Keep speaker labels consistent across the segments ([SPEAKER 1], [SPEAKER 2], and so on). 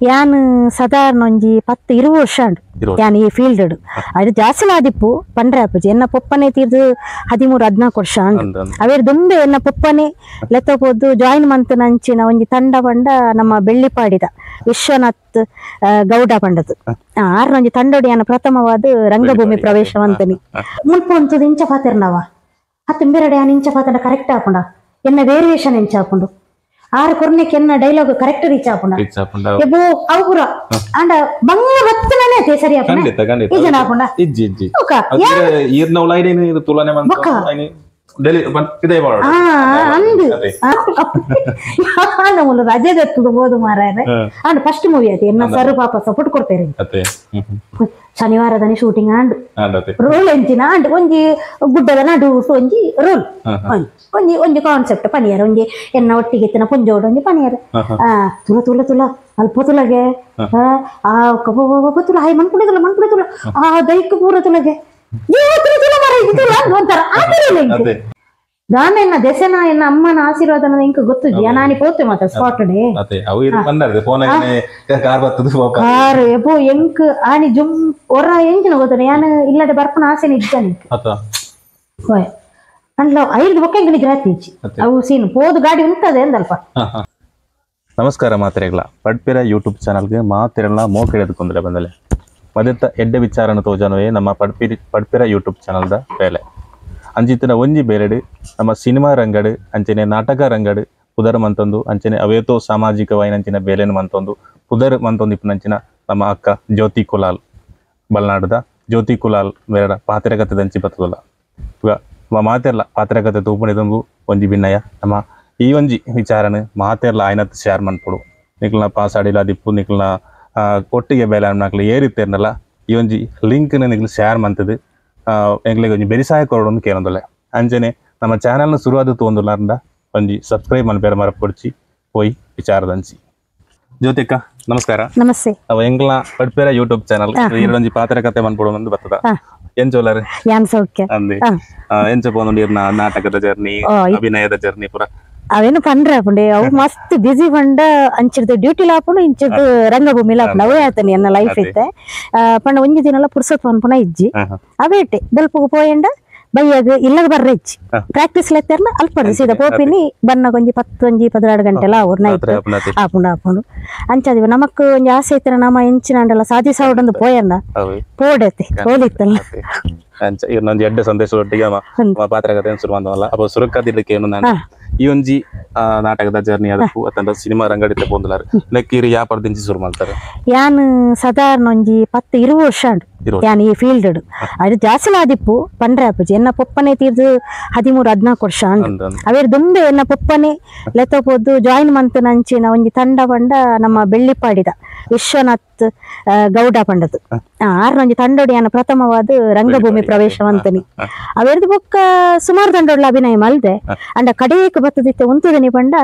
[SPEAKER 1] ಯಾನ್ ಸಾಧಾರಣ ಒಂಜಿ 10-20 ವರ್ಷ ಉಂಡು ಯಾನ್ ಈ ಫೀಲ್ಡ್ ಅದು ಜಾಸ್ತಿ ಆದಿಪ್ಪು ಪಂಡ್ರೆ ಆಪುಜಿ ಎನ್ನ ಪೊಪ್ಪನೆ ತೀರ್ದು 13-14 ವರ್ಷ ಉಂಡು ಅವೇರ್ ದುಂಬೆ ಎನ್ನ ಪೊಪ್ಪನೆ ಲೆತ್ತಪೋದು ಜಾಯಿನ್ ಮಂತನಂಚಿನ ಒಂಜಿ ತಂಡ ಪಂಡ ನಮ್ಮ ಬೆಳ್ಳಿಪಾಡಿದ ವಿಶ್ವನಾಥ್ ಗೌಡ ಪಂಡದು ಆರ್ನೊಂಜಿ ತಂಡೋಡಿ ಯಾನ ಪ್ರಥಮವಾದ ರಂಗಭೂಮಿ ಪ್ರವೇಶ ಅಂತನಿ ಮುಲ್ಪ ಒಂತದ ಇಂಚ ಪಾತಿರ್ನವ ಹತ್ತು ಯಾನ್ ಇಂಚ ಪಾತಂಡ ಕರೆಕ್ಟ್ ಆಪುಂಡ ಎನ್ನ ವೇರಿಯೇಷನ್ ಎಂಚ ಆಪುಂಡು ಆರು ಕೊರ್ನೆಕ್ ಎನ್ನ dialogue correct reach ಆಪುಂಡ ಎಬೋ ಅವು ಪೂರ ಅಂಡ ಬಂಗ ಬತ್ತನೇ ಅತೆ ಸರಿ ಆಪುಂಡ
[SPEAKER 2] ಖಂಡಿತ ಖಂಡಿತ
[SPEAKER 1] ಈ ಜನ ಆಪುಂಡ
[SPEAKER 2] ಇಜ್ಜಿ ಇಜ್ಜಿ ಈರ್ನ ಉಲಾಯ್ಡೇನು ಇದು ತುಲನೆ ಮಂತ ಐನಿ ಡೆಲಿ ಪಿದೈ ಬಾಡ
[SPEAKER 1] ಆ ಅಂದು ಆನ ಮುಲು ರಜೆ ದತ್ತುದು ಬೋದು ಮಾರಾರೆ and first movie ಅತೆ ಎನ್ನ ಸರ್ ಪಾಪ ಸಪೋರ್ಟ್ ಕೊಡ್ತೇರೆ
[SPEAKER 2] ಅತೆ
[SPEAKER 1] ಶನಿವಾರದನಿ shooting and roll ಎಂಚಿನ ಅಂಡ್ ಒಂಜಿ ಗುಡ್ಡದ ನಡು ಒಂಜಿ ರೋಲ್ ಒಂಜಿ ಒಂಜಿ ಕಾನ್ಸೆಪ್ಟ್ ಪನಿಯರ್ ಒಂಜಿ ಎನ್ನ ಒಟ್ಟಿಗೆ ಇತ್ತಿನ ಪುಂಜೋಡು ಒಂಜಿ ಪನಿಯರ್ ತುಲ ತುಲ ತುಲ ಅಲ್ಪ ತುಲಗೆ ಆ ಕಬ್ಬ ತುಲ ಹಾಯ್ ಮನ್ಪುಡೆ ತುಲ ಮನ್ಪುಡೆ ತುಲ ಆ ದೈಕ್ ಪೂರ ತುಲಗೆ ತುಲ ತುಲ ಮರ ತುಲ ಒಂಥರ ಆ ಥರ ದಾನ ಎನ್ನ ದೆಸೆನ ಎನ್ನ ಅಮ್ಮನ ಆಶೀರ್ವಾದ ಇಂಕ ಗೊತ್ತಿದ್ಯಾ ನಾನಿ ಪೋತೆ ಮಾತ್ರ ಸ್ಪಾಟ್ ಡೇ ಕಾರ್ ಎಬೋ ಎಂಕ್ ಆನಿ ಜುಮ್ ಒರ ಎಂಚಿನ ಗೊತ್ತನೆ ಯಾನ್ ಇಲ್ಲಡೆ ಬರ್ಪನ ಆಸೆನ ಇದ್ದಾನೆ ಹೋಯ್ ಅಂಡ್ಲ ಐದು ಬೊಕ್ಕ ಎಂಕ್ ನಿಗ್ರಾತಿ ಅವು ಸೀನ್ ಪೋದು ಗಾಡಿ ಉಂಟದೆ ಅಂದಲ್ಪ.
[SPEAKER 2] ನಮಸ್ಕಾರ ಮಾತ್ರೆಗಳ ಪಡ್ಪಿರ ಯೂಟ್ಯೂಬ್ ಚಾನಲ್ಗೆ ಮಾತೆರಲ್ಲ ಮೋಕೆಡೆದುಕೊಂಡ್ರೆ ಬಂದಲೆ ಮದೆತ್ತ ಎಡ್ಡೆ ವಿಚಾರನ ತೋಜನವೇ ನಮ್ಮ ಪಡ್ಪಿರ ಯೂಟ್ಯೂಬ್ ಚಾನಲ್ದ ಬೇಲೆ ಅಂಚಿತ್ತಿನ ಒಂಜಿ ಬೇಲೆಡು ನಮ್ಮ ಸಿನಿಮಾ ರಂಗಡು ಅಂಚನೆ ನಾಟಕ ರಂಗಡು ಪುದರ್ ಮಂತೊಂದು ಅಂಚನೆ ಅವೇತೋ ಸಾಮಾಜಿಕವಾಯಿನಂಚಿನ ಬೇಲೆನು ಮಂತೊಂದು ಪುದರ್ ಮಂತೊಂದು ಇಪ್ಪನಂಚಿನ ನಮ್ಮ ಅಕ್ಕ ಜ್ಯೋತಿ ಕುಲಾಲ್ ಬಲ್ನಾಡದ ಜ್ಯೋತಿ ಕುಲಾಲ್ ಬೇರೆ ಪಾತ್ರೆಗತೆದಂಚಿ ಬತ್ತದಲ್ಲ ಇವಾಗ ಮಾತೆರ್ಲ ಪಾತ್ರೆಗತೆ ತೂಪಣಿದಂಗು ಒಂಜಿ ಭಿನ್ನಯ ನಮ್ಮ ಈ ಒಂಜಿ ವಿಚಾರನ ಮಾತೆರ್ಲ ಆಯ್ನತ್ ಶೇರ್ ಮನ್ಪೊಡು ನಿಕ್ಲನ ಪಾಸಾಡಿಲ ದಿಪ್ಪು ನಿಕ್ಲನ ಒಟ್ಟಿಗೆ ಬೇಲೆ ಅನ್ನಾಕ್ಲ ಏರಿತ್ತೇರ್ನಲ್ಲ ಈ ಒಂಜಿ ಲಿಂಕ್ನ ನಿಕ್ಲು ಶೇರ್ ಮಂತದು ಎಂಗ್ಲಿಗೆ ಒಂಜಿ ಬೆರಿಸಾಯ ಕೊರಡೊಂದು ಕೇಳೊಂದೊಲ್ಲೆ ಅಂಚನೆ ನಮ್ಮ ಚಾನಲ್ನ ಶುರುವಾದ ತೋಂದುಲ್ಲಾರ್ದ ಒಂಜಿ ಸಬ್ಸ್ಕ್ರೈಬ್ ಮನ್ಪೇರ ಮರಪೊಡ್ಚಿ ಪೋಯಿ ವಿಚಾರದಂಚಿ. ಜ್ಯೋತಿಕ್ಕ ನಮಸ್ಕಾರ.
[SPEAKER 1] ನಮಸ್ತೆ.
[SPEAKER 2] ಅವ ಎಂಗ್ಲ ಪಡ್ಪೇರ ಯೂಟ್ಯೂಬ್ ಚಾನಲ್ ಎರಡೊಂಜಿ ಪಾತ್ರೆ ಕತೆ ಮನ್ಪೊಡು ಒಂದು ಬರ್ತದ ಎಂಚೋಲಾರ್
[SPEAKER 1] ಯಾನ್ ಸೌಖ್ಯ
[SPEAKER 2] ಅಂದೆ ಎಂಚ ಪೋಂದುಂಡು ಇರ್ನ ನಾಟಕದ ಜರ್ನಿ ಅಭಿನಯದ ಜರ್ನಿ ಪೂರ
[SPEAKER 1] ಅವೇನು ಪಂಡ್ರೆ ಆಪುಂಡೆ ಅವು ಮಸ್ತ್ ಬಿಸಿ ಪಂಡ ಅಂಚಿರ್ದು ಡ್ಯೂಟಿ ಲಾಪುಂಡು ಇಂಚಿರ್ದು ರಂಗಭೂಮಿ ಲಾಪುಂಡು ಅವೇ ಆತನಿ ಎನ್ನ ಲೈಫ್ ಇತ್ತೆ ಪಂಡ ಒಂಜಿ ದಿನಲ ಪುರ್ಸತ್ ಪನ್ಪುನ ಇಜ್ಜಿ ಅವೇಟೆ ದಲ್ಪುಗು ಪೋಯಂಡ ಬಯ್ಯಾಗ ಇಲ್ಲಗ ಬರ್ರೆ ಇಜ್ಜಿ ಪ್ರಾಕ್ಟೀಸ್ ಲೆತ್ತರ್ನ ಅಲ್ಪ ಸೀದಾ ಪೋಪಿನಿ ಬನ್ನಾಗ ಒಂಜಿ 10 ಒಂಜಿ 12 ಗಂಟೆಲ ಅವ್ರ ನೈಟ್ ಆಪುಂಡು ಆಪುಂಡು ಅಂಚಾದಿವ ನಮಕ್ ಒಂಜಿ ಆಸೆ ಇತ್ತಿನ ನಮ್ಮ ಎಂಚಿನಾಂಡಲ ಸಾಧಿಸಾವಡೊಂದು ಪೋಯನ್ನ ಪೋಡತೆ ಹೋಲಿತ್ತಲ್ಲ
[SPEAKER 2] ಅಂಚ ಇರ್ನೊಂಜಿ ಎಡ್ಡೆ ಸಂದೇಶ ಒಟ್ಟಿಗೆ ಪಾತ್ರಕತೆ ಶುರು ಮಂದವಲ್ಲ ಅಪ್ಪ ಸುರಕ್ಕದಿಲ್ಲಕ್ಕೆ ಏನು ನಾನು ಈ ಒಂಜಿ ನಾಟಕದ ಜರ್ನಿ ಅದಕ್ಕೂ ಅತ್ತಂಡ ಸಿನಿಮಾ ರಂಗಡಿತ ಪೋಂದುಲಾರ್ ನೆಕ್ಕೀರಿ ಯಾಪರ್ದಿಂಚಿ ಶುರು ಮಾಡ್ತಾರೆ.
[SPEAKER 1] ಯಾನ್ ಸಾಧಾರಣ ಒಂಜಿ 10-20 ವರ್ಷ ಉಂಡು ಯಾನ್ ಈ ಫೀಲ್ಡ್ ಅದು ಜಾಸ್ತಿ ಆದಿಪ್ಪು ಪಂಡ್ರೆ ಆಪುಜಿ ಎನ್ನ ಪೊಪ್ಪನೆ ತೀರ್ದು 13-14 ವರ್ಷ ಉಂಡು ಅವೇರ್ ದುಂಬೆ ಎನ್ನ ಪೊಪ್ಪನೆ ಲೆತ್ತಪೋದು ಜಾಯಿನ್ ಮಂತನಂಚಿನ ಒಂಜಿ ತಂಡ ಪಂಡ ನಮ್ಮ ಬೆಳ್ಳಿಪಾಡಿದ ವಿಶ್ವನಾಥ್ ಗೌಡ ಪಂಡದು ಆರ್ನೊಂಜಿ ತಂಡೋಡಿ ಯಾನ ಪ್ರಥಮವಾದ ರಂಗಭೂಮಿ ಪ್ರವೇಶ ಅಂತನಿ ಅವೇರ್ದು ಬೊಕ್ಕ ಸುಮಾರು ತಂಡೋಡ್ಲ ಅಭಿನಯ ಮಲ್ದೆ ಅಂಡ ಕಡೇಕ್ ಬತ್ತದಿತ್ತೆ ಉಂತುದನಿ ಪಂಡ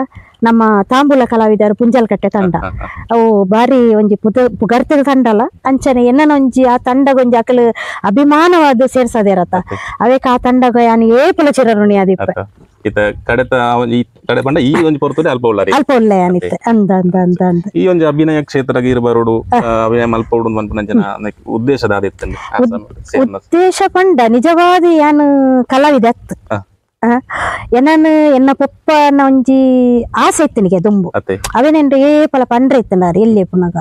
[SPEAKER 1] ನಮ್ಮ ತಾಂಬೂಲ ಕಲಾವಿದರು ಪುಂಜಲ್ಕಟ್ಟೆ ತಂಡ ಅವು ಬಾರಿ ಒಂಜಿ ಪುಗರ್ತೆದ ತಂಡ ಅಲ್ಲ ಅಂಚನೆ ಎನ್ನನೊಂಜಿ ಆ ತಂಡಗೊಂಜಿ ಅಕಲು ಅಭಿಮಾನವಾದ ಸೇರ್ಸದೇರತ್ತ ಅವೇಕ ಆ ತಂಡಗ ಯಾನ್ ಏಪುಲ ಚಿರರುಣಿ ಆದಿಪ್ಪ
[SPEAKER 2] ಇತ ಕಡೆತ ಈ ಕಡೆ ಪಂಡ ಈ ಒಂಜಿ ಪೊರ್ತುಡೆ ಅಲ್ಪ ಉಳ್ಳಾರಿ
[SPEAKER 1] ಅಲ್ಪ ಉಳ್ಳ ಯಾನಿತ್ತೆ ಅಂದ ಅಂದ ಅಂದ ಅಂದ
[SPEAKER 2] ಈ ಒಂಜಿ ಅಭಿನಯ ಕ್ಷೇತ್ರಗ್ ಇರಬರೋಡು ಅಭಿನಯ ಮಲ್ಪೊಡು ಪನ್ಪುನಂಚಿನ ಉದ್ದೇಶ ದಾದಿತ್ತಂಡ್
[SPEAKER 1] ಉದ್ದೇಶ ಪಂಡ ನಿಜವಾದ ಯಾನ್ ಕಲಾವಿದ ಅತ್ತು ಎನ್ನನ್ ಎನ್ನ ಪೊಪ್ಪನ ಒಂಜಿ ಆಸೆ ಇತ್ತನಿಗೆ ದುಂಬು ಅವೇನೆಂದ್ರೆ ಏಪಲ ಪಂಡ್ರೆ ಇತ್ತನಾರು ಎಲ್ಲಿ ಪುನಗ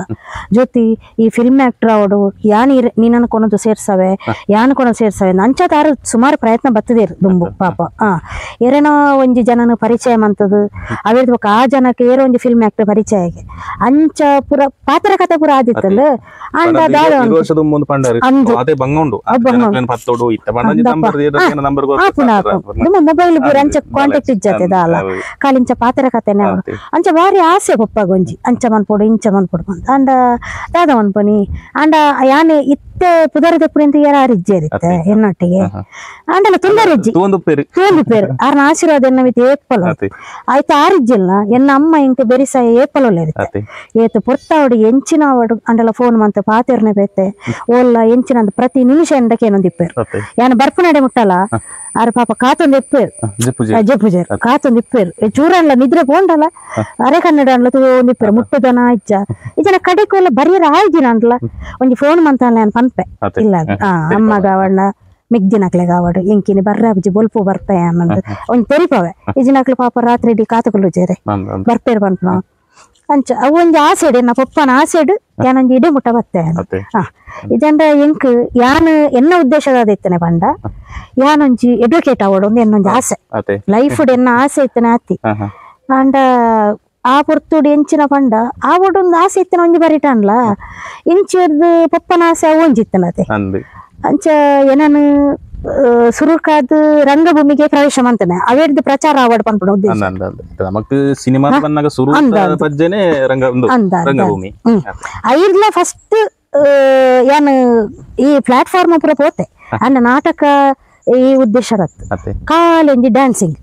[SPEAKER 1] ಜ್ಯೋತಿ ಈ ಫಿಲ್ಮ್ ಆಕ್ಟರ್ ಅವಡು ಯಾನ್ ನೀನನ್ನು ಕೊನದು ಸೇರ್ಸವೆ ಯಾನ್ ಕೊನದು ಸೇರ್ಸವೆ ನಂಚಾತಾರು ಸುಮಾರು ಪ್ರಯತ್ನ ಬತ್ತದೇರು ದುಂಬು ಪಾಪ ಏರೇನೋ ಒಂಜಿ ಜನನ ಪರಿಚಯ ಮಂತದು ಅವೇರ್ದು ಬೊಕ್ಕ ಆ ಜನಕ್ಕೆ ಏರೋ ಒಂಜಿ ಫಿಲ್ಮ್ ಆಕ್ಟರ್ ಪರಿಚಯ ಆಗಿ ಅಂಚ ಪೂರ ಪಾತ್ರ ಕತೆ ಪೂರ ಆದಿತ್ತಲ್ಲ ಅಂಡ ಮೊಬೈಲ್ ಪೂರ ಅಂಚ ಕಾಂಟ್ಯಾಕ್ಟ್ ಇಜ್ಜತೆ ದಾಲ ಕಾಲಿಂಚ ಪಾತ್ರ ಕತೆನೆ ಅಂಚ ಬಾರಿ ಆಸೆ ಪೊಪ್ಪಗೊಂಜಿ ಅಂಚ ಮನ್ಪೊಡು ಇಂಚ ಮನ್ಪೊಡು ಅಂಡ ದಾದ ಮನ್ಪೊನಿ ಅಂಡ ಯಾನೆ ಇತ್ತೆ ಇತ್ತೆ ಪುದರದ ಪುರಿಂತ ಯಾರು ಇಜ್ಜೇರಿತ್ತೆ ಎನ್ನೊಟ್ಟಿಗೆ ಆಂಡಲ ತುಂದರಿಜ್ಜಿ ತೂಂದು ಪೇರು ಆರ್ನ ಆಶೀರ್ವಾದ ಎನ್ನ ಮಿತಿ ಏಪಲ ಆಯ್ತು ಆರಿಜ್ಜಿಲ್ಲ ಎನ್ನ ಅಮ್ಮ ಇಂಕ ಬೆರಿಸಾಯ ಏಪಲೊಲ್ಲ ಇರುತ್ತೆ ಏತು ಪೊರ್ತಾವಡು ಎಂಚಿನ ಅವಡು ಅಂಡಲ ಫೋನ್ ಮಂತ ಪಾತೆರ್ನೆ ಬೇತೆ ಓಲ್ಲ ಎಂಚಿನ ಪ್ರತಿ ನಿಮಿಷ ಎಂದಕ್ಕೆ ಏನೊಂದು ಇಪ್ಪೇರು ಯಾನ ಬರ್ಪುನಡೆ ಮುಟ್ಟಲ್ಲ ಆರು ಪಾಪ ಕಾತೊಂದು ಇಪ್ಪೇರು ಜೆಪ್ಪುಜೇರು ಕಾತೊಂದು ಇಪ್ಪೇರು ಚೂರಲ್ಲ ನಿದ್ರೆ ಪೋಂಡಲ್ಲ ಅರೆ ಕನ್ನಡ ಅಂಡ್ಲ ತೂಂದು ಇಪ್ಪೇರು ಮುಟ್ಟುದನ ಇಜ್ಜ ಇಜನ ಕಡೆಕೋಲ್ಲ ಬರಿಯರ ಆಯ್ದಿನ ಅಂಡ್ಲ ಒಂಜಿ ಫೋನ್ ಮಂತಲ್ಲ ನಾನು ಪನ್ಪೆ ಇಲ್ಲ ಅಮ್ಮಗ ಅವಣ್ಣ ಮಿಗ್ದಿನಕ್ಲೆಗ ಅವಡು ಎಂಕಿನಿ ಬರ್ರ ಬುಜಿ ಬೊಲ್ಪು ಬರ್ಪೆ ಅನ್ನಂದು ಒಂಜಿ ತೆರಿಪವೆ ಇಜಿನಕ್ಲು ಪಾಪ ರಾತ್ರಿ ಇಡೀ ಕಾತುಕೊಳ್ಳು ಜೇರೆ ಬರ್ಪೇರು ಪನ್ಪುನ ಅಂಚ ಅವು ಒಂಜಿ ಆಸೆಡ್ ಎನ್ನ ಪೊಪ್ಪನ ಆಸೆಡ್ ಯಾನೊಂಜಿ ಇಡೀ ಮುಟ್ಟ ಬತ್ತೆ ಇದಂಡ ಎಂಕ್ ಯಾನ್ ಎನ್ನ ಉದ್ದೇಶದ ಇತ್ತನೆ ಪಂಡ ಯಾನೊಂಜಿ ಎಡ್ವೊಕೇಟ್ ಆವಡು ಒಂದು ಎನ್ನೊಂಜಿ ಆಸೆ ಲೈಫ್ ಎನ್ನ ಆಸೆ ಇತ್ತನೆ ಆತಿ ಅಂಡ ಆ ಪೊರ್ತುಡು ಎಂಚಿನ ಪಂಡ ಆ ಒಡೊಂದು ಆಸೆ ಇತ್ತನ ಒಂಜಿ ಬರಿಟಾನ್ಲ ಇಂಚಿರ್ದು ಪೊಪ್ಪನ ಆಸೆ ಅವು ಒಂಜಿ ಇತ್ತನತೆ ಅಂಚ ಏನನು ಸುರುಕಾದ ರಂಗಭೂಮಿಗೆ ಪ್ರವೇಶ ಮಾಡ್ತಾನೆ ಅವೇರ್ದು ಪ್ರಚಾರ ಆವಡ್ ಪನ್ಪುನ ಉದ್ದೇಶ
[SPEAKER 2] ನಮಕ್ ಸಿನಿಮಾ ಬಂದಾಗ ಸುರು ಪಜ್ಜೆನೆ ರಂಗಭೂಮಿ
[SPEAKER 1] ಐರ್ಲ ಫಸ್ಟ್ ಯಾನ್ ಈ ಪ್ಲಾಟ್ಫಾರ್ಮ್ ಪೂರ ಪೋತೆ ಅಂಡ ನಾಟಕ ಈ ಉದ್ದೇಶ ಕಾಲೊಂಜಿ ಡ್ಯಾನ್ಸಿಂಗ್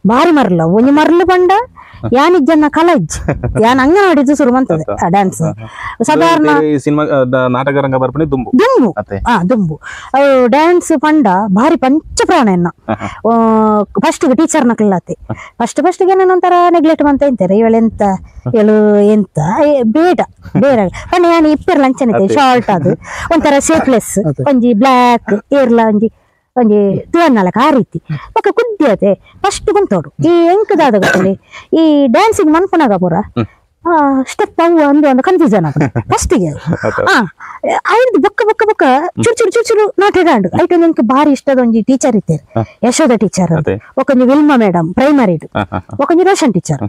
[SPEAKER 1] ಬಾರಿ ಮರ್ಲ ಒಂಜಿ ಮರ್ಲು ಪಂಡ ಯಾನಿಜ್ಜನ್ನ ಕಲ ಇಜ್ಜಿ ಯಾನ್ ಅಂಗನವಾಡಿದ್ದು ಶುರು ಮಂತದೆ ಡ್ಯಾನ್ಸ್ ಸಾಧಾರಣ
[SPEAKER 2] ಸಿನಿಮಾ ನಾಟಕ ರಂಗ ಬರ್ಪಣೆ ದುಂಬು
[SPEAKER 1] ದುಂಬು ದುಂಬು ಅವು ಡ್ಯಾನ್ಸ್ ಪಂಡ ಭಾರಿ ಪಂಚ ಪ್ರಾಣ ಎನ್ನ ಫಸ್ಟ್ ಟೀಚರ್ ನಕಲಾತಿ ಫಸ್ಟ್ ಫಸ್ಟ್ ಏನೊಂಥರ ನೆಗ್ಲೆಕ್ಟ್ ಮಂತ ಇಂತಾರೆ ಇವಳೆಂತ ಹೇಳು ಎಂತ ಬೇಡ ಬೇಡ ಪಂಡ ಯಾನ್ ಇಪ್ಪೆರ್ಲ ಅಂಚನೆ ಶಾರ್ಟ್ ಅದು ಒಂಥರ ಶೇಪ್ಲೆಸ್ ಒಂಜಿ ಬ್ಲ್ಯಾಕ್ ಏರ್ಲ ಒಂಜಿ ಒಂಜಿ ತುವನ್ನಲಕ ಆ ರೀತಿ ಬೊಕ ಕುದ್ದಿ ಅತೆ ಫಸ್ಟ್ ಗುಂತೋಡು ಈ ಎಂಕದಾದ ಗೊತ್ತಲಿ ಈ ಡ್ಯಾನ್ಸಿಂಗ್ ಮನ್ಪುನಾಗ ಪೂರ ಸ್ಟೆಪ್ ಅವು ಅಂದು ಒಂದು ಕನ್ಫ್ಯೂಷನ್ ಆಗ ಫಸ್ಟಿಗೆ ಐದು ಬೊಕ್ಕ ಬೊಕ್ಕ ಬೊಕ್ಕ ಚುರು ಚುರು ಚುರು ಚುರು ನಾಟಕ ಐಟ್ ಒಂದ್ ಭಾರಿ ಇಷ್ಟದ ಒಂಜಿ ಟೀಚರ್ ಇತ್ತೇರು ಯಶೋಧ ಟೀಚರ್ ಒಂಜಿ Wilma madam primary ಒಂಜಿ ರೋಷನ್ ಟೀಚರ್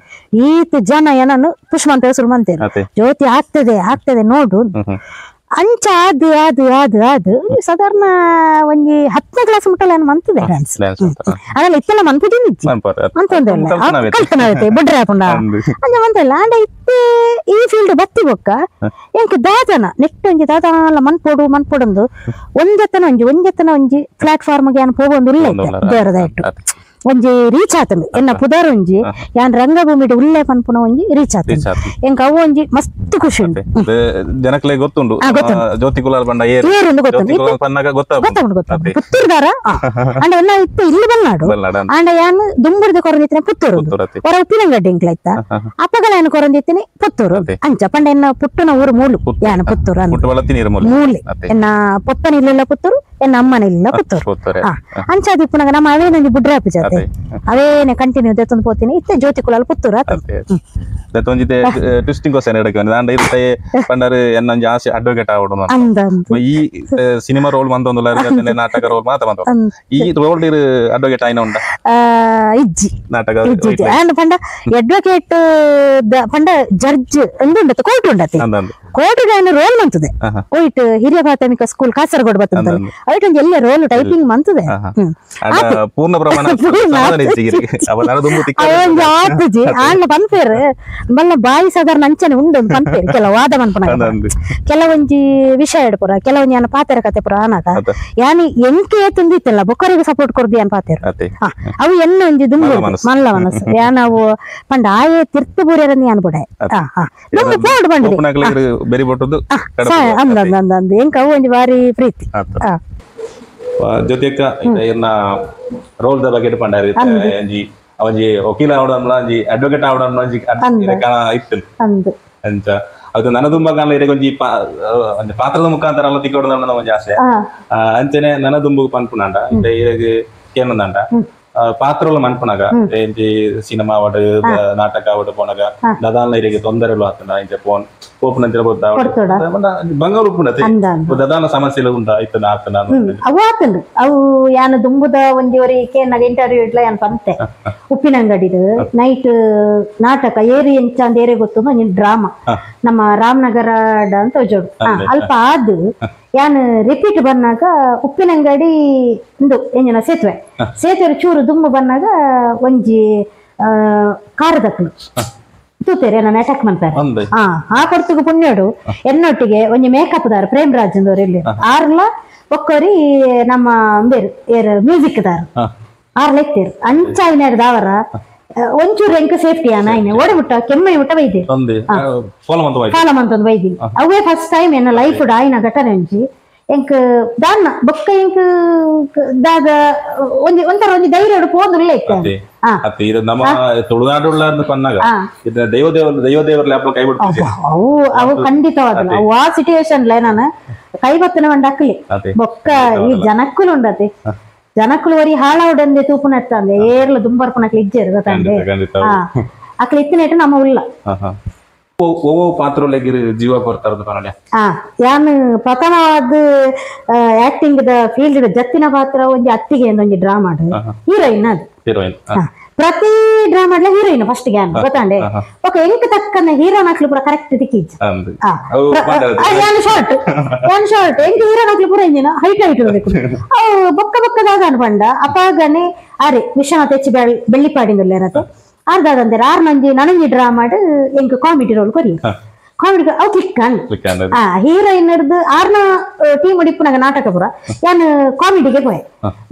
[SPEAKER 1] ಈತ ಜನ ಏನನ್ನು ಪುಷ್ ಮಂತ ಶುರು ಮಂತೇರು ಜ್ಯೋತಿ ಆಗ್ತದೆ ಆಗ್ತದೆ ನೋಡು ಅಂಚ ಅದು ಅದು ಅದು ಅದು ಸಾಧಾರಣ ಒಂಜಿ 10ನೇ ಕ್ಲಾಸ್ ಮುಟ್ಟಲ್ಲ ಮಂತದೆ ಡ್ಯಾನ್ಸ್ ಅದಲ್ಲ ಇತ್ತೆಲ್ಲ ಮನ್ಪುದಿನ ಇಜ್ಜಿ ಅಂತೊಂದಲ್ಲ ಕಲ್ತನಾವೈತೆ ಬೊಡ್ರೆ ಹಾಕೊಂಡ ಅಂಚ ಮಂತಲ್ಲ ಅಂಡ ಇತ್ತೆ ಈ ಫೀಲ್ಡ್ ಬತ್ತಿ ಬೊಕ್ಕ ಎಂಕ್ ದಾದನ ನೆಕ್ಸ್ಟ್ ಒಂಜಿ ದಾದನ ಮನ್ಪೋಡು ಮನ್ಪೋಡೊಂದು ಒಂಜೆತ್ತನ ಒಂಜಿ ಒಂಜೆತ್ತನ ಒಂಜಿ ಪ್ಲಾಟ್ಫಾರ್ಮ್ ಗೆ ಪೋವೊಂದು ಉಲ್ಲ ಇತ್ತೆ ದೇವರದಾಯ್ತು ಒಂಜಿ ರೀಚ್ ಆತಂದು ಎನ್ನ ಪುದರ್ ಒಂಜಿ ಯಾನ್ ರಂಗಭೂಮಿಡ್ ಉಲ್ಲೆ ಪನ್ಪುನ ಒಂಜಿ ರೀಚ್ ಆತಂದು ಎಂಕ್ ಅವು ಒಂಜಿ ಮಸ್ತ್ ಖುಷಿ ಉಂಟು
[SPEAKER 2] ಜನಕ್ಲೆ ಗೊತ್ತುಂಡು ಜ್ಯೋತಿ ಕುಲಾಲ್ ಬಂಡ
[SPEAKER 1] ಏರುಂದು ಗೊತ್ತುಂಡು ಗೊತ್ತುಂಡು ಗೊತ್ತುಂಡು ಪುತ್ತೂರುದಾರ ಅಂಡ ಎನ್ನ ಇತ್ತೆ ಇಲ್ಲಿ ಬಲ್ನಾಡು ಅಂಡ ಯಾನ್ ದುಂಬುರ್ದು ಕೊರಂದಿತ್ತಿನ ಪುತ್ತೂರು ಹೊರ ಉಪ್ಪಿನಂಗಡ್ಡಿ ಎಂಕ್ಲ ಇತ್ತ ಅಪ್ಪಗಳ ಯಾನ್ ಕೊರಂದಿತ್ತಿನಿ ಪುತ್ತೂರು ಅಂಚ ಪಂಡ ಎನ್ನ ಪುಟ್ಟುನ ಊರು ಮೂಲು ಯಾನ್ ಪುತ್ತೂರು ಮೂಲೆ ಎನ್ನ ಪೊಪ್ಪನ ಇಲ್ಲೆಲ್ಲ ಪುತ್ತೂರು ಎನ್ನ ಅಮ್ಮನ ಇಲ್ಲ ಪುತ್ತೂರು ಅಂಚ ದಿಪ್ಪುನಾಗ ನಮ್ಮ ಅವೇನೊಂಜಿ ಬುಡ್ರೆ ಹಾಪು ಅವೇನೆ ಕಂಟಿನ್ಯೂ ದೆತ್ತೊಂದು ಪೋತೀನಿ ಇತ್ತೆ ಜ್ಯೋತಿ ಕುಲಾಲ್ ಪುತ್ತೂರು
[SPEAKER 2] ಒಂಜಿತೆ ಟ್ವಿಸ್ಟಿಂಗ್ ಕ್ವಶನ್ ಎಡಕ್ಕೆ ದಾಂಡ ಇತ್ತೆ ಪಂಡರ್ ಎನ್ನೊಂಜಿ ಆಸೆ ಅಡ್ವೊಕೇಟ್ ಆವಡು ಈ ಸಿನಿಮಾ ರೋಲ್ ಮಂತೊಂದುಲ್ಲ ನಾಟಕ ರೋಲ್ ಮಾತ್ರ ಬಂತ ಈ ರೋಲ್ ಅಡ್ವೊಕೇಟ್ ಆಯ್ನ ಉಂಡ
[SPEAKER 1] ಇಜ್ಜಿ
[SPEAKER 2] ನಾಟಕ
[SPEAKER 1] ಅಂಡ್ ಪಂಡ ಅಡ್ವೊಕೇಟ್ ಪಂಡ ಜಡ್ಜ್ ಉಂಡತ್ತೆ ಕೋರ್ಟ್ ಉಂಡತ್ತೆ ಕೋರ್ಟ್ ರೋಲ್ ಮಂತದೆ ಒಯ್ಟ್ ಹಿರಿಯ ಪ್ರಾಥಮಿಕ ಸ್ಕೂಲ್ ಕಾಸರಗೋಡು ಬರ್ತದೆ ಐಟ್ ಒಂಜಿ ಎಲ್ಲ ರೋಲ್ ಟೈಪಿಂಗ್ ಮಂತದೆ
[SPEAKER 2] ಪೂರ್ಣ ಪ್ರಮಾಣ
[SPEAKER 1] ಆತುಜಿ ಆಣ್ಣ ಪನ್ಪೇರು ಬಲ್ಲ ಬಾಯಿ ಸಾಧಾರಣ ಅಂಚನೆ ಉಂಡು ಪನ್ಪೇರು ಕೆಲವು ವಾದ ಮನ್ಪುನ ಕೆಲವೊಂಜಿ ವಿಷಯ ಇಡ್ಪುರ ಕೆಲವೊಂಜಿ ಯಾನ ಪಾತೆರ ಕತೆ ಪುರ ಆನಾಗ ಯಾನಿ ಎಂಕೆ ತುಂದಿತ್ತಲ್ಲ ಬೊಕ್ಕರಿಗೆ ಸಪೋರ್ಟ್ ಕೊರ್ದು ಯಾನ್ ಪಾತೆರು ಅವು ಎನ್ನ ಒಂಜಿ ದುಂಬು ಮಲ್ಲ ಮನಸ್ಸು ಯಾನವು ಪಂಡ ಆಯೆ ತಿರ್ತು ಬೂರ್ಯರನ್ನು ಯಾನ್ ಬುಡೆ ದುಂಬು ಪೋಡು ಬಂಡಿ ಅಂದ ಅಂದ ಅಂದ ಎಂಕ ಅವು ಒಂಜಿ ಬಾರಿ ಪ್ರೀತಿ.
[SPEAKER 2] ಜ್ಯೋತಿಯಕ್ಕ ಇರ್ನ ರೋಲ್ the ಬಗ್ಗೆ ಪಂಡಾರಿ ಒಂಜಿ ಒಂಜಿ ವಕೀಲ ಆವಡಂಲ ಒಂಜಿ ಅಡ್ವೊಕೇಟ್ ಆವಡಂಲ ಒಂಜಿ ಇತ್ತು ಅಂಚ ಅದು ನನ್ನ ದುಂಬ ಕಾಣ ಇರೆಗ್ ಒಂಜಿ ಒಂಜಿ ಪಾತ್ರದ ಮುಖಾಂತರ ಅಲ್ಲ ತಿಕ್ಕೊಡು ಒಂಜಿ ಆಸೆ ಅಂಚನೆ ನನ್ನ ದುಂಬು ಪನ್ಪುನಾಂಡ ಇರೆಗ್ ಕೇನಂದಾಂಡ ಪಾತ್ರಗಳು ಮನ್ಪುನಾಗ ಇಂಚಿ ಸಿನಿಮಾ ಆವಡ್ ನಾಟಕ ಆವಡ್ ಪೋನಾಗ ದದಾಲ್ನ ಇರೆಗ್ ತೊಂದರೆಲು ಆತಂಡ ಇಂಚ ಫೋನ್ ಪೋಪುನಂಚಿನ ಬೊತ್ತ ಬಂಗಾರ ಉಪ್ಪುಂಡತೆ ದದಾನ ಸಮಸ್ಯೆಲು ಉಂಡ ಇತ್ತನ ಆತನ
[SPEAKER 1] ಅವು ಆತಂಡು ಅವು ಯಾನ್ ದುಂಬುದ ಒಂಜಿ ಒರಿ ಕೇನಾಗ ಇಂಟರ್ವ್ಯೂ ಇಡ್ಲ ಯಾನ್ ಪಂತೆ ಉಪ್ಪಿನಂಗಡಿದು ನೈಟ್ ನಾಟಕ ಏರಿ ಎಂಚ ಅಂದ್ ಏರೆ ಗೊತ್ತು ಒಂಜಿ ಡ್ರಾಮಾ ನಮ್ಮ ರಾಮನಗರ ಅಂತ ಜೋಡು ಅಲ್ಪ ಆದ್ ಯಾನ್ ರಿಪೀಟ್ ಬಂದಾಗ ಉಪ್ಪಿನಂಗಡಿ ಇಂದು ಎಂಜಿನ ಸೇತುವೆ ಸೇತುವೆ ಚೂರು ದುಂಬು ಬಂದಾಗ ಒಂಜಿ ಕಾರದಕ್ಕಲು ತೂತೇರೆ ನನ್ನ ಅಟ್ಯಾಕ್ ಮಾಡ್ತಾರೆ. ಆ ಕೊಡ್ತಗ ಪುಣ್ಯೋಡು ಎನ್ನೊಟ್ಟಿಗೆ ಒಂಜಿ ಮೇಕಪ್ ದಾರ ಪ್ರೇಮ್ ರಾಜ್ ಅಂದವ್ರು ಇಲ್ಲಿ ಆರ್ಲ ಒಕ್ಕೋರಿ ನಮ್ಮ ಬೇರು ಏರ್ ಮ್ಯೂಸಿಕ್ ದಾರ ಆರ್ಲ ಇತ್ತೇರು ಅಂಚಾಯಿನಾಗ ದಾವರ ಒಂಚೂರು ಎಂಕ ಸೇಫ್ಟಿ ಅನ್ನ ಇನ್ನ ಓಡಿ ಮುಟ್ಟ ಕೆಮ್ಮೈ ಮುಟ್ಟ ಬೈದೆ ಫಾಲೋ ಬೈದಿ. ಅವೇ ಫಸ್ಟ್ ಟೈಮ್ ಎನ್ನ ಲೈಫ್ ಆಯ್ನ ಘಟನೆ ಒಂಜಿ ಎಂಕ್ ದಾನ್ನ ಬೊಕ್ಕ ಎಂಕ್ ದಾದ ಒಂಜಿ ಒಂಥರ ಒಂಜಿ ಧೈರ್ಯ ಪೋಂದುಲ್ಲ ಇತ್ತ.
[SPEAKER 2] ನಮ್ಮ ತುಳುನಾಡುಳ್ಳ
[SPEAKER 1] ಅವು ಅವು ಖಂಡಿತವಾದಲ್ಲ ಅವು ಆ ಸಿಟುವೇಶನ್ ನಾನು ಕೈ ಬತ್ತನ ಒಂಡ್ ಅಕ್ಲಿ ಬೊಕ್ಕ ಈ ಜನಕ್ಕುಲು ಉಂಡತೆ ಜನಕ್ಕುಲು ವರಿ ಹಾಳಾವಡಂದೆ ತೂಪುನಟ್ಟಂದೆ ಏರ್ಲ ದುಂಬರ್ಪುನಕ್ಲಿ ಇಜ್ಜೇರು ಗೊತ್ತಂದೆ ಅಕ್ಲಿ ಇತ್ತಿನೇಟ ನಮ್ಮ ಉಲ್ಲ.
[SPEAKER 2] ಜೀವ ಕೊಡ್ತಾರ.
[SPEAKER 1] ಯಾನ್ ಪ್ರಥಮವಾದ acting the field ಜತ್ತಿನ ಪಾತ್ರ ಒಂಜಿ ಅತ್ತಿಗೆ ಒಂಜಿ ಡ್ರಾಮಾ ಹೀರೋಯಿನ್ ಅದು ಪ್ರತಿ ಡ್ರಾಮಾ ಹೀರೋಯಿನ್ ಫಸ್ಟ್ ಗ್ಯಾನ್ ಗೊತ್ತಾಂಡೆ ಓಕೆ ಎಂಕ್ ತಕ್ಕನ ಹೀರೋನ್ ಹಾಕ್ಲು ಪೂರ ಕರೆಕ್ಟ್ ದಿಕ್ಕಿಜ್ಜ. ಯಾನ್ ಶಾರ್ಟ್ ಯಾನ್ ಶಾರ್ಟ್ ಎಂಕ್ ಹೀರೋನ್ ಹಾಕ್ಲು ಪೂರ ಇಂಜಿನ ಹೈಟ್ ಹೈಟ್ ಬೇಕು ಅವು ಬೊಕ್ಕ ಬೊಕ್ಕದಾಗ ಅನ್ಪಂಡ ಅಪಾಗನೆ ಅರೆ ವಿಶ್ವನಾಥ್ ಎಚ್ ಬೆಳ್ಳಿಪಾಡಿಂದಲ್ಲೇರತೆ ಆರ್ದಾದಂದ್ರೆ ಆರ್ ನಂಜಿ ನನಂಜಿ ಡ್ರಾಮಾ ಎಂಕ್ ಕಾಮಿಡಿ ರೋಲ್ ಕೊರಿ ಕಾಮಿಡಿ ಅವು ಕ್ಲಿಕ್ ಅನ್ ಹೀರೋಯಿನ್ ಹಿಡ್ದು ಆರ್ನ ಟೀಮ್ ಇಪ್ಪುನಾಗ ನಾಟಕ ಪೂರ ಯಾನ್ ಕಾಮಿಡಿಗೆ ಪೋಯೆ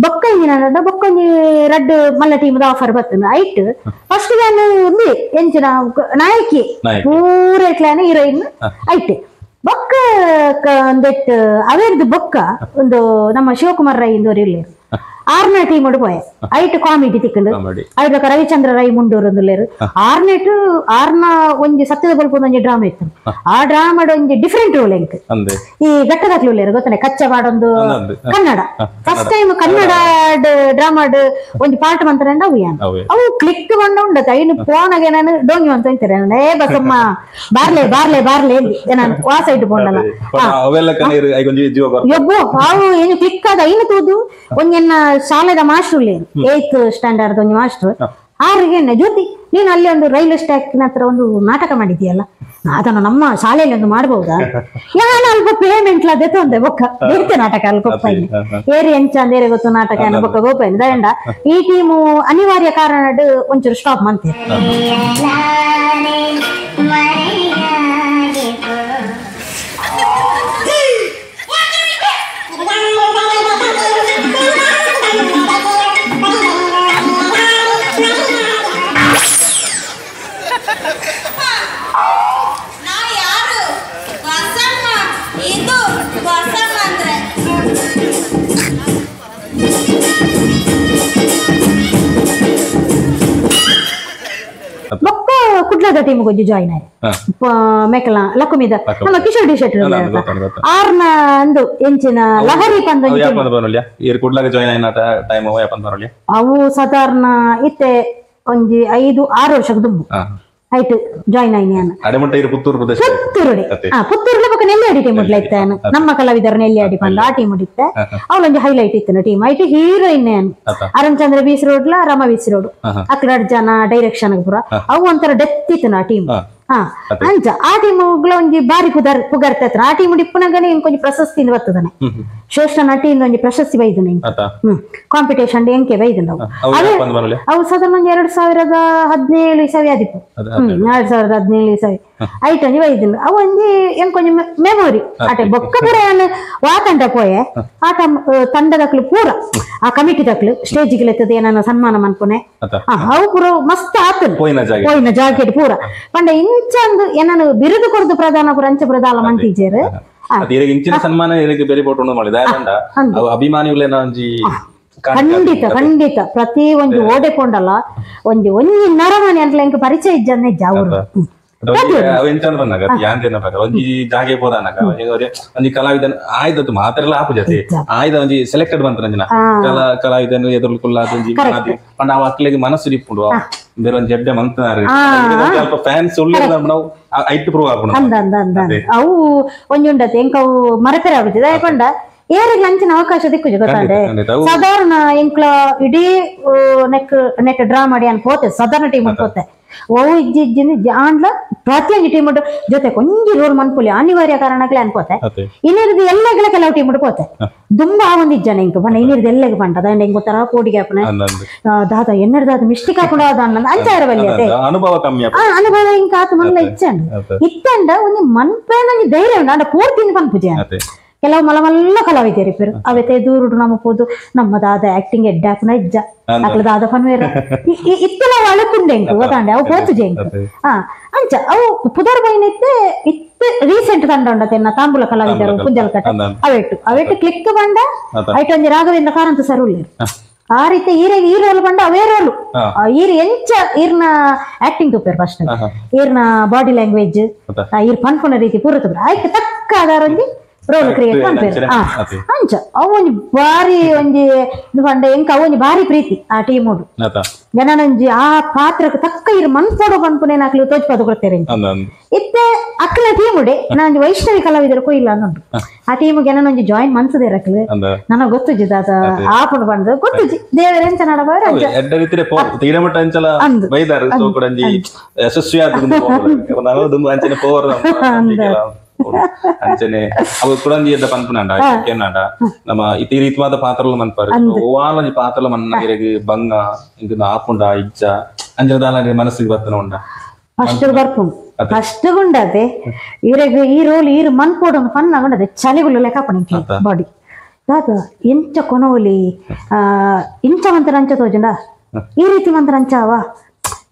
[SPEAKER 1] ಬೊಕ್ಕ ಇಂಜಿನ ಬೊಕ್ಕ ಒಂಜಿ ರಡ್ಡ್ ಮಲ್ಲ ಟೀಮ್ ಆಫರ್ ಬರ್ತದೆ ಐಟ್ ಫಸ್ಟ್ ಯಾನ್ ಎಂಚಿನ ನಾಯಕಿ ಪೂರ ಇಟ್ಲಾನೆ ಹೀರೋಯಿನ್ ಐಟ್ ಬೊಕ್ಕ ಒಂದೆಟ್ ಅವೇರ್ದು ಬೊಕ್ಕ ಒಂದು ನಮ್ಮ ಶಿವಕುಮಾರ್ ರೈ ಇಂದವರು ಇಲ್ಲಿ ಆರ್ನ ಟೀಮ್ ಪೋಯೆ ಐಟ್ ಕಾಮಿಡಿ ತಿಕ್ಕಂಡು ಐಟ್ ರವಿಚಂದ್ರ ರೈ ಮುಂಡೂರು ಒಂದುಲ್ಲೇರು ಆರ್ನೆಟ್ ಆರ್ನ ಒಂಜಿ ಸತ್ಯದ ಬಲ್ಪು ಒಂಜಿ ಡ್ರಾಮಾ ಇತ್ತು ಆ ಡ್ರಾಮಾಡ್ ಒಂಜಿ ಡಿಫ್ರೆಂಟ್ ರೋಲ್ ಎಂಕ್ ಈ ಘಟ್ಟದಾಕ್ಲು ಉಲ್ಲೇರು ಗೊತ್ತನೆ ಕಚ್ಚವಾಡೊಂದು ಕನ್ನಡ ಫಸ್ಟ್ ಟೈಮ್ ಕನ್ನಡ ಡ್ರಾಮಾಡ್ ಒಂಜಿ ಪಾರ್ಟ್ ಮಂತ್ರ ಅವು ಯಾನ್ ಅವು ಕ್ಲಿಕ್ ಬಂಡ ಉಂಡತೆ ಐನು ಪೋನಾಗೆ ನಾನು ಡೋಂಗಿ ಅಂತ ಅಂತಾರೆ ಏ ಬಸಮ್ಮ ಬಾರ್ಲೆ ಬಾರ್ಲೆ ಬಾರ್ಲೆ ನಾನು ವಾಸ ಇಟ್ಟು ಪೋಂಡಲ್ಲ ಎಬ್ಬೋ ಅವು ಏನು ಕ್ಲಿಕ್ ಆದ ಐನು ತೂದು ಒಂಜೆನ್ನ ಶಾಲೆದ ಮಾಸ್ಟರ್ ಏತ್ ಸ್ಟ್ಯಾಂಡರ್ಡ್ ಒಂಜಿ ಮಾಸ್ಟರ್ ಆರಿಗೆ ಜ್ಯೋತಿ ನೀನು ಅಲ್ಲಿ ಒಂದು ರೈಲ್ವೆ ಸ್ಟ್ಯಾಕ್ನ ಹತ್ರ ಒಂದು ನಾಟಕ ಮಾಡಿದ್ಯಲ್ಲ ಅದನ್ನು ನಮ್ಮ ಶಾಲೆಯಲ್ಲಿ ಒಂದು ಮಾಡಬಹುದಾ ಯಾನ ಅಲ್ಪ ಪೇಮೆಂಟ್ ಅದೇ ತೊಂದೆ ಬೊಕ್ಕ ಬೇತೆ ನಾಟಕ ಅಲ್ಲಿ ಕೊಪ್ಪ ಏರಿ ಎಂಚ ಅಂದೇರೆ ಗೊತ್ತು ನಾಟಕ ಬೊಕ್ಕ ಗೋಪಾಯಿನ ದಂಡ ಈ ಟೀಮು ಅನಿವಾರ್ಯ ಕಾರಣ ಒಂಚೂರು ಸ್ಟಾಪ್ ಮಾಡ್ತೀವಿ. ಬೊಕ್ಕ ಕುಡ್ಲದ ಟೀಮ್ ಒಂಜಿ ಜಾಯಿನ್ ಆಯ್ ಮೇಕಲ ಲಕುಮಿದ ನಮ್ಮ ಕಿಶೋರ್ ಡಿ ಶೆಟ್ಟಿ ಆರ್ನ ಅಂದು ಎಂಚಿನ ಲಹರಿ ಪಂದ ಅವು ಸಾಧಾರಣ ಇತ್ತೆ ಒಂಜಿ 5-6 ವರ್ಷಕ್ಕೆ ದುಂಬು ಆಯ್ತು ಜಾಯಿನ್ ಆಯ್ನಿ ನಾನು ಪುತ್ತೂರುಡೆ ಪುತ್ತೂರು ಬೊಕ್ಕ ನೆಲ್ಯಾಡಿ ಟೀಮ್ ಇತ್ತ ನಮ್ಮ ಕಲಾವಿದರ ನೆಲ್ಯಾಡಿ ಪಂದ ಆ ಟೀಮ್ ಇತ್ತೆ ಅವಳೊಂಜಿ ಹೈಲೈಟ್ ಇತ್ತು ಟೀಮ್ ಐಟ್ ಹೀರೋಯಿನ್ ಅರುಣ್ ಚಂದ್ರ ಬೀಸ್ ರೋಡ್ಲ ರಮ ಬೀಸ್ ರೋಡ್ ಅಕ್ಕಡ ಜನ ಡೈರೆಕ್ಷನ್ ಪೂರ ಅವು ಒಂಥರ ಡೆತ್ ಇತ್ತು ಆ ಟೀಮ್. ಅಂಚ ಆ ಟೀಮ್ ಒಂಜಿ ಬಾರಿ ಪುಗರ್ತೆ ಆ ಟೀಮ್ ಇಪ್ಪುನಗನೆ ಇಂಕೊಂಜಿ ಪ್ರಶಸ್ತಿ ಬರ್ತದನೆ ಶ್ರೇಷ್ಠ ನಟಿಯಿಂದ ಒಂಜಿ ಪ್ರಶಸ್ತಿ ಬೈದನೆ ಕಾಂಪಿಟೇಷನ್ ಎಂಕೆ ಬೈದನ ಅವು ಸಾಧಾರಣ ಒಂಜಿ 2017 ಇಸವಿ ಆದಿಪ್ಪು 2017 ಇಸವಿ ಐಟ್ ಒಂಜಿ ಬೈದಿನ ಅವು ಒಂಜಿ ಎಂಕೊಂಜಿ ಮೆಮೊರಿ ಆಟೆ ಬೊಕ್ಕ ಪೂರ ವಾತಂಡ ಪೋಯೆ ಆಟ ತಂಡದಕ್ಲು ಪೂರ ಆ ಕಮಿಟಿ ದಕ್ಲು ಸ್ಟೇಜಿಗೆ ಎತ್ತದ ಏನಾನ ಸನ್ಮಾನ ಮನ್ಪುನೆ ಅವು ಪೂರ ಮಸ್ತ್ ಆತನ ಪೋಯಿನ ಜಾಕೆಟ್ ಪೂರ ಪಂಡ ಇಂಚಂದು ಏನಾನು ಬಿರುದು ಕೊರದು ಪ್ರಧಾನ ಪೂರ ಅಂಚ ಪ್ರಧಾನ ಮಂತಿಜೇರು
[SPEAKER 2] ಸನ್ಮಾನ ಬೇರೆ ಅಭಿಮಾನಿಗಳೇನ ಒಂಜಿ
[SPEAKER 1] ಖಂಡಿತ ಖಂಡಿತ ಪ್ರತಿ ಒಂಜಿ ಓಡೆ ಪೋಂಡಲ್ಲ ಒಂಜಿ ಒಂಜಿ ನರಮನೆ ಅಂತ ಎಂಕ್ ಪರಿಚಯ ಇಜ್ಜಂದೆ ಇಜ್ಜ ಅವರು
[SPEAKER 2] ಒಂಜಿ ಜಾಗೆ ಪೋದಾನಗ ಒಂಜಿ ಕಲಾವಿದನ ಆಯ್ದದ್ದು ಮಾತೆಲ್ಲ ಆಪು ಜಾತಿ ಆಯ್ದ ಒಂಜಿ ಸೆಲೆಕ್ಟೆಡ್ ಬಂತ ಕಲಾವಿದನ ಎದುರುಕುಲ್ಲ ಒಂಜಿ ಪಂಡ ಅವು ಅಕ್ಲೆಗ್ ಮನಸ್ಸು ಇಪ್ಪುಂಡು ಬೇರೆ ಒಂಜಿ ಎಡ್ಡೆ ಮಂತನಾರು ಸ್ವಲ್ಪ ಫ್ಯಾನ್ಸ್ ಉಳ್ಳ ನಾವು ಐಟ್ ಪ್ರೂವ್ ಆಪುಂಡು
[SPEAKER 1] ಅಂದ ಅಂದ ಅಂದ ಅವು ಒಂಜಿ ಉಂಡತೆ ಎಂಕ್ ಅವು ಮರಪೆರ ಆಗುತ್ತದೆ ದಾಯೆ ಪಂಡ ಏರೆಗ್ ಅಂಚಿನ ಅವಕಾಶ ದಿಕ್ಕುಜಿ ಗೊತ್ತಾಂಡೆ ಸಾಧಾರಣ ಎಂಕ್ಲ ಇಡೀ neck net draw ಮಾಡಿ ಅನ್ ಪೋತೆ ಸಾಧಾರಣ ಟೀಮ್ ಪೋತೆ ಓ ಇಜ್ಜಿ ಇಜ್ಜಿ ಆಂಡ್ಲ ಪ್ರತಿಯೊಂದು ಟೀಮ್ ಜೊತೆ ಕೊಂಜಿ ರೋಲ್ ಮನ್ಪುಲಿ ಅನಿವಾರ್ಯ ಕಾರಣಗಳೇ ಅನ್ಕೋತೆ. ಇನ್ನಿರ್ದು ಎಲ್ಲಗಳ ಕೆಲವು ಟೀಮ್ ಪೋತೆ ದುಂಬ ಒಂದ್ ಇಜ್ಜನ ಇಂಕ ಪಂಡ ಇನ್ನಿರ್ದು ಎಲ್ಲಗೆ ಪಂಡ ಅದ ಇಂಕ ತರ ಪೋಡಿಗೆ ಹಾಪನೆ ದಾದ ಎನ್ನರ್ದಾದ ಮಿಸ್ಟೇಕ್ ಹಾಕೊಂಡು ಅದ ಅಂಚಾರ ಬಲ್ಲಿ
[SPEAKER 2] ಅನುಭವ ಕಮ್ಮಿ
[SPEAKER 1] ಅನುಭವ ಇಂಕ ಆತ ಮನ್ಲ ಇಚ್ಚಂಡು ಇತ್ತಂಡ ಒಂಜಿ ಮನ್ಪೇನ ಒಂಜಿ ಧೈರ್ಯ ಉಂಡು ಅಂಡ ಪೂರ್ತಿ ಪನ್ಪುಜೆ. ಕೆಲವು ಮಲ ಮಲ್ಲ ಕಲಾವಿದರು ಇಪ್ಪರು ಅವತ್ತೆ ದೂರುಡು ನಮ್ಮ ಪೋದು ನಮ್ಮ ದಾದ ಆಕ್ಟಿಂಗ್ ಎಡ್ಡಾಪುನ ಇಜ್ಜ ಅಕ್ಲ ದಾದ ಪನ್ವೇರ ಇತ್ತೆಲ್ಲ ಅಳಕುಂಡೆ ಇಂಕು ಗೊತ್ತಾಂಡೆ ಅವು ಪೋತುಜೆ ಇಂಕು. ಅಂಚ ಅವು ಪುದರ್ ಬೈನತ್ತೆ ಇತ್ತ ರೀಸೆಂಟ್ ತಂಡ ಉಂಡತೆ ತಾಂಬೂಲ ಕಲಾವಿದರು ಪುಂಜಲ್ ಕಟ್ಟ ಅವೆಟ್ಟು ಅವೆಟ್ಟು ಕ್ಲಿಕ್ ಬಂಡ ಐಟ್ ಒಂಜಿ ರಾಘವೇಂದ್ರ ಕಾರಂತ ಸರ್ ಉಳ್ಳೇರು. ಆ ರೀತಿ ಈರೆಗೆ ಈ ರೋಲ್ ಬಂಡ ಅವೇ ರೋಲು ಈರ್ ಎಂಚ ಈರ್ನ ಆಕ್ಟಿಂಗ್ ತೂಪೇರು ಫಸ್ಟ್ ಈರ್ನ ಬಾಡಿ ಲ್ಯಾಂಗ್ವೇಜ್ ಈರ್ ಪನ್ಪುನ ರೀತಿ ಪೂರ ತೂಪೇರು ಆಯ್ಕೆ ತಕ್ಕ ಆಧಾರ ಒಂಜಿ ರೋಲ್ ಕ್ರಿಯೇಟ್ ಮಾಡ್ತಾರೆ. ಅಂಚ ಅವು ಒಂಜಿ ಬಾರಿ ಒಂಜಿ ಪಂಡ ಎಂಕ ಅವು ಒಂಜಿ ಬಾರಿ ಪ್ರೀತಿ ಆ ಟೀಮ್ ಜನನೊಂಜಿ ಆ ಪಾತ್ರಕ್ಕೆ ತಕ್ಕ ಇರು ಮನ್ಪೋಡು ಪನ್ಪುನೆ ನಾಕ್ಲು ತೋಜ್ಪಾದು ಕೊಡ್ತೇನೆ. ಇತ್ತೆ ಅಕ್ಕಲ ಟೀಮ್ ಉಡೆ ನಾನೊಂಜಿ ವೈಷ್ಣವಿ ಕಲಾವಿದರು ಕೊಯ್ಲ ಅನ್ನುಂಡು ಆ ಟೀಮ್ ಜನನೊಂಜಿ ಜಾಯಿನ್ ಮನ್ಸದೇ ರಕ್ಲು ನನಗೆ ಗೊತ್ತುಜಿ ದಾದ ಆಪುಂಡು ಬಂದು ಗೊತ್ತುಜಿ ದೇವರ ಎಂಚ ನಡಬಾರ
[SPEAKER 2] ಯಶಸ್ವಿ ಅಂಚನೆ ಅವು ಕುಡಂಜಿ ಎದ್ದ ಪನ್ಪುನಾಂಡ ಕೇನಾಂಡ ನಮ್ಮ ಇತಿ ರೀತಿವಾದ ಪಾತ್ರಲು ಮನ್ಪಾರು ಓವಾಲಂಜಿ ಪಾತ್ರಲು ಮನ್ನ ಇರೆಗ್ ಬಂಗ ಇಂಕ ಆಪುಂಡ ಇಜ್ಜ ಅಂಚನೆ ದಾಲ ಮನಸ್ಸಿಗೆ ಬರ್ತನ ಉಂಡ
[SPEAKER 1] ಫಸ್ಟ್ ಬರ್ಪುಂಡು ಫಸ್ಟ್ ಗುಂಡದೆ ಇರೆಗ್ ಈ ರೋಲ್ ಈರು ಮನ್ಪೋಡು ಫನ್ ಆಗುಂಡದೆ ಚಳಿಗುಳ್ಳು ಲೆಕ್ಕ ಪಣಿಕೆ ಬಾಡಿ ದಾದ ಎಂಚ ಕೊನೋಲಿ ಇಂಚ ಮಂತ್ರ ಅಂಚ ತೋಜುಂಡ ಈ ರೀತಿ ಮಂತ್ರ ಅಂಚಾವ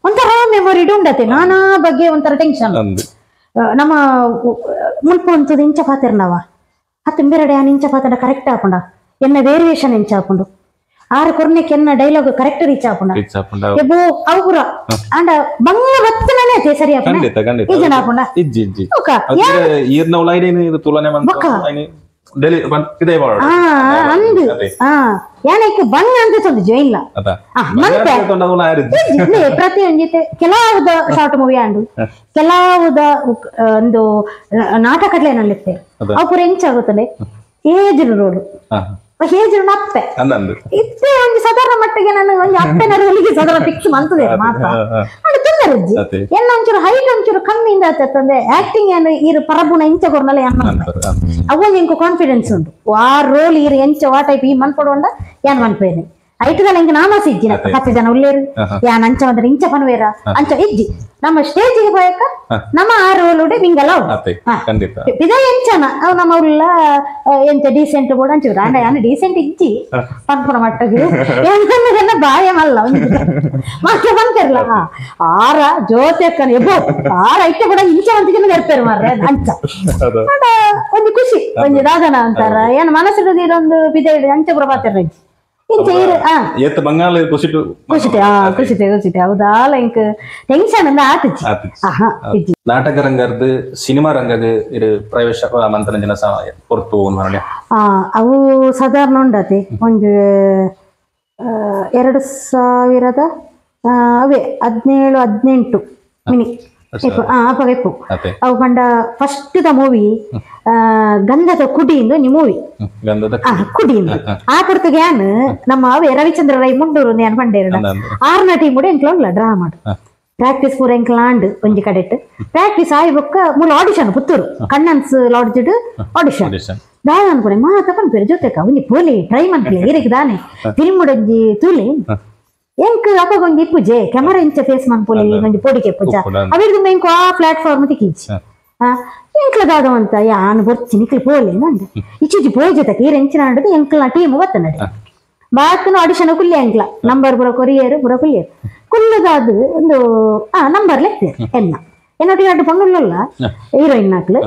[SPEAKER 1] ಒಂಥರ ಮೆಮೊರಿ ಉಂಡತೆ ನಾನಾ ಬಗ್ಗೆ ಒಂಥರ ಟೆನ್ಷನ್ ನಮ್ಮ ಮುಲ್ಪ ಅಂತದ ಇಂಚ ಪಾತಿರ್ನವ ಹತ್ತು ಬೇರೆಡೆ ಆನ್ ಇಂಚ ಪಾತ್ರ ಕರೆಕ್ಟ್ ಆಪುಂಡ ಎನ್ನ ವೇರಿಯೇಷನ್ ಎಂಚ ಆಪುಂಡು ಆರು ಕೊರ್ನೆಕ್ ಎನ್ನ dialogue correct reach ಆಪುಂಡ ಎಬೋ ಅವು ಪೂರ ಅಂಡ ಬಂಗ ಬತ್ತನೇ ಸರಿ ಆಪುಂಡ ಈ ಜನ ಆಪುಂಡ ಅಂದು ಯಾನಕ್ಕೆ ಬಂಗ ಅಂತ ತೊಂದು ಇಲ್ಲ ಪ್ರತಿಯೊಂದು ಕೆಲವುದ ಶಾರ್ಟ್ ಮೂವಿ ಅಂಡು ಕೆಲವುದ ಒಂದು ನಾಟಕಗಳೇ ನಲ್ಲಿತ್ತೆ ಅವು ಪೂರ ಎಂಚಾಗುತ್ತದೆ age roll age ಅಪ್ಪೆ ಇತ್ತೆ ಒಂದು ಸಾಧಾರಣ ಮಟ್ಟಿಗೆ ನಾನು ಒಂದು ಅಪ್ಪೆನ ರೋಲಿಗೆ ಸಾಧಾರಣ ಫಿಕ್ಸ್ ಮಂತದೆ ಮಾತ್ರ ಅಂಡ್ ತೊಂದರೆ ಅಜ್ಜಿ ಎಲ್ಲ ಒಂಚೂರು ಹೈಟ್ ಒಂಚೂರು ಕಮ್ಮಿಯಿಂದ ಆತಂದ್ರೆ ಆಕ್ಟಿಂಗ್ ಏನು ಈರು ಪರಬುಣ ಇಂಚ ಕೊರ್ನಲ್ಲ ಅವು ಇಂಕು ಕಾನ್ಫಿಡೆನ್ಸ್ ಉಂಟು ಆ ರೋಲ್ ಈರು ಎಂಚ ಆ ಟೈಪ್ ಈ ಮನ್ಪಡುವಂಡ ಯಾನ್ ಮನ್ಪೇನೆ ಐಟದಲ್ಲ ಇಂಕ ನಾಮಾಸಿ ಇಜ್ಜಿ 10 ಜನ ಉಳ್ಳೇರು ಯಾನ್ ಅಂಚ ಬಂದ್ರೆ ಇಂಚ ಪನ್ವೇರ ಅಂಚ ಇಜ್ಜಿ ನಮ್ಮ ಸ್ಟೇಜಿಗೆ ಹೋಯಕ ನಮ್ಮ ಆ ರೋಲ್ ಉಡೆ ಮಿಂಗಲ ಇದ ಎಂಚನ ಅವು ನಮ್ಮ ಉಳ್ಳ ಎಂತ ಡೀಸೆಂಟ್ ಬೋರ್ಡ್ ಅಂಚಿದ್ರು ಅಂಡ ಯಾನ್ ಡೀಸೆಂಟ್ ಇಜ್ಜಿ ಪನ್ಪುನ ಮಟ್ಟಗೆ ಏನ ಬಾಯ ಮಲ್ಲ ಮಾತ್ರ ಬಂತಿರ್ಲ ಆರ ಜೋತೆ ಎಬ್ಬೋ ಆರ ಐತೆ ಕೂಡ ಇಂಚ ಅಂತ ಜನ ನೆರ್ಪೇರು ಮಾರ್ರೆ ಅಂಚ ಒಂದು ಖುಷಿ ಒಂಜಿ ದಾದನ ಅಂತಾರ ಏನ್ ಮನಸ್ಸಿಡೋದು ಇದೊಂದು ಬಿದೆ ಅಂಚ ಪುರ ಪಾತಿರ
[SPEAKER 2] ಏತ್ ಬಂಗಾಲ ಖುಷಿಟು
[SPEAKER 1] ಖುಷಿತೆ ಖುಷಿತೆ ಖುಷಿತೆ ಹೌದಾಲ ಇಂಕ್ ಟೆನ್ಷನ್ ಅಂದ ಆತಿಜಿ.
[SPEAKER 2] ನಾಟಕ ರಂಗರ್ದು ಸಿನಿಮಾ ರಂಗದ ಇರು ಪ್ರವೇಶ ಮಂತ್ರರಂಜನ ಪೊರ್ತು
[SPEAKER 1] ಅವು ಸಾಧಾರಣ ಉಂಡತೆ ಒಂದು 2000 ಅವೇ 17 18 ಮಿನಿ ಅಪ್ಪ ಇಪ್ಪು ಅವು ಪಂಡ first the movie ಗಂಧದ ಕುಡಿ ಒಂಜಿ ಮೂವಿ ಕುಡಿ ಆ ಪೊರ್ತುಗೆ ಯಾನ್ ನಮ್ಮ ಅವೇ ರವಿಚಂದ್ರ ರೈ ಮುಂಡೂರು ಯಾನ್ ಪಂಡೇರು ಆರ್ನ ಟೀಮ್ ಕೂಡ ಎಂಕ್ಲ ಉಲ್ಲ ಡ್ರಾ ಮಾಡು ಪ್ರಾಕ್ಟೀಸ್ ಪೂರ ಎಂಕ್ಲ ಆಂಡ್ ಒಂಜಿ ಕಡೆಟ್ ಪ್ರಾಕ್ಟೀಸ್ ಆಯಿ ಬೊಕ್ಕ ಮೂಲ ಆಡಿಷನ್ ಪುತ್ತೂರು ಕಣ್ಣನ್ಸ್ ಲಾಡ್ಜ್ಡ್ ಆಡಿಷನ್ ದಾದ ಅನ್ಕೊಡೆ ಮಾತ ಪನ್ಪೇರು ಜೊತೆಕ ಒಂಜಿ ಪೋಲಿ ಟ್ರೈ ಮನ್ಪುಲೆ ಇರೆಗ್ ದಾನೆ ಫಿಲ್ಮ್ ಒಂಜಿ ತೂಲೆ ಎಂಕ್ ಅಪಗ ಒಂಜಿ ಇಪ್ಪುಜೆ ಕ್ಯಾಮರಾ ಇಂಚ ಫೇಸ್ ಮನ್ಪುಲಿ ಒಂಜಿ ಪೋಡಿಗೆ ಪೂಜ ಅವಿರ್ದು ಎಂಕು ಆ ಪ್ಲಾಟ್ಫಾರ್ಮ್ ತಿಕ್ಕಿಜಿ ಎಂಕ್ಲ ದಾದವಂತ ಯಾನ್ ಬೊರ್ಚಿ ನಿಕ್ಲು ಪೋಲಿ ನಂದು ಇಚ್ಚಿಜಿ ಪೋಯ್ ಜೊತೆಗೆ ಈರ್ ಎಂಚಿನ ಅಂಡದು ಎಂಕ್ಲ ಟೀಮ್ ಬತ್ತನಡೆ ಬಾತನ ಆಡಿಷನ್ ಕುಲ್ಲೆ ಎಂಕ್ಲ ನಂಬರ್ ಪೂರ ಕೊರಿಯರ್ ಪೂರ ಕುಲ್ಲೇರು ಕುಲ್ಲದಾದು ಒಂದು ನಂಬರ್ ಲೆತ್ತೇರು ಎನ್ನ ಎನ್ನೊಟ್ಟಿಗೆ ಅಡ್ಡು ಪೊಣ್ಣುಲ್ಲ ಹೀರೋಯಿನ್ ಹಾಕ್ಲು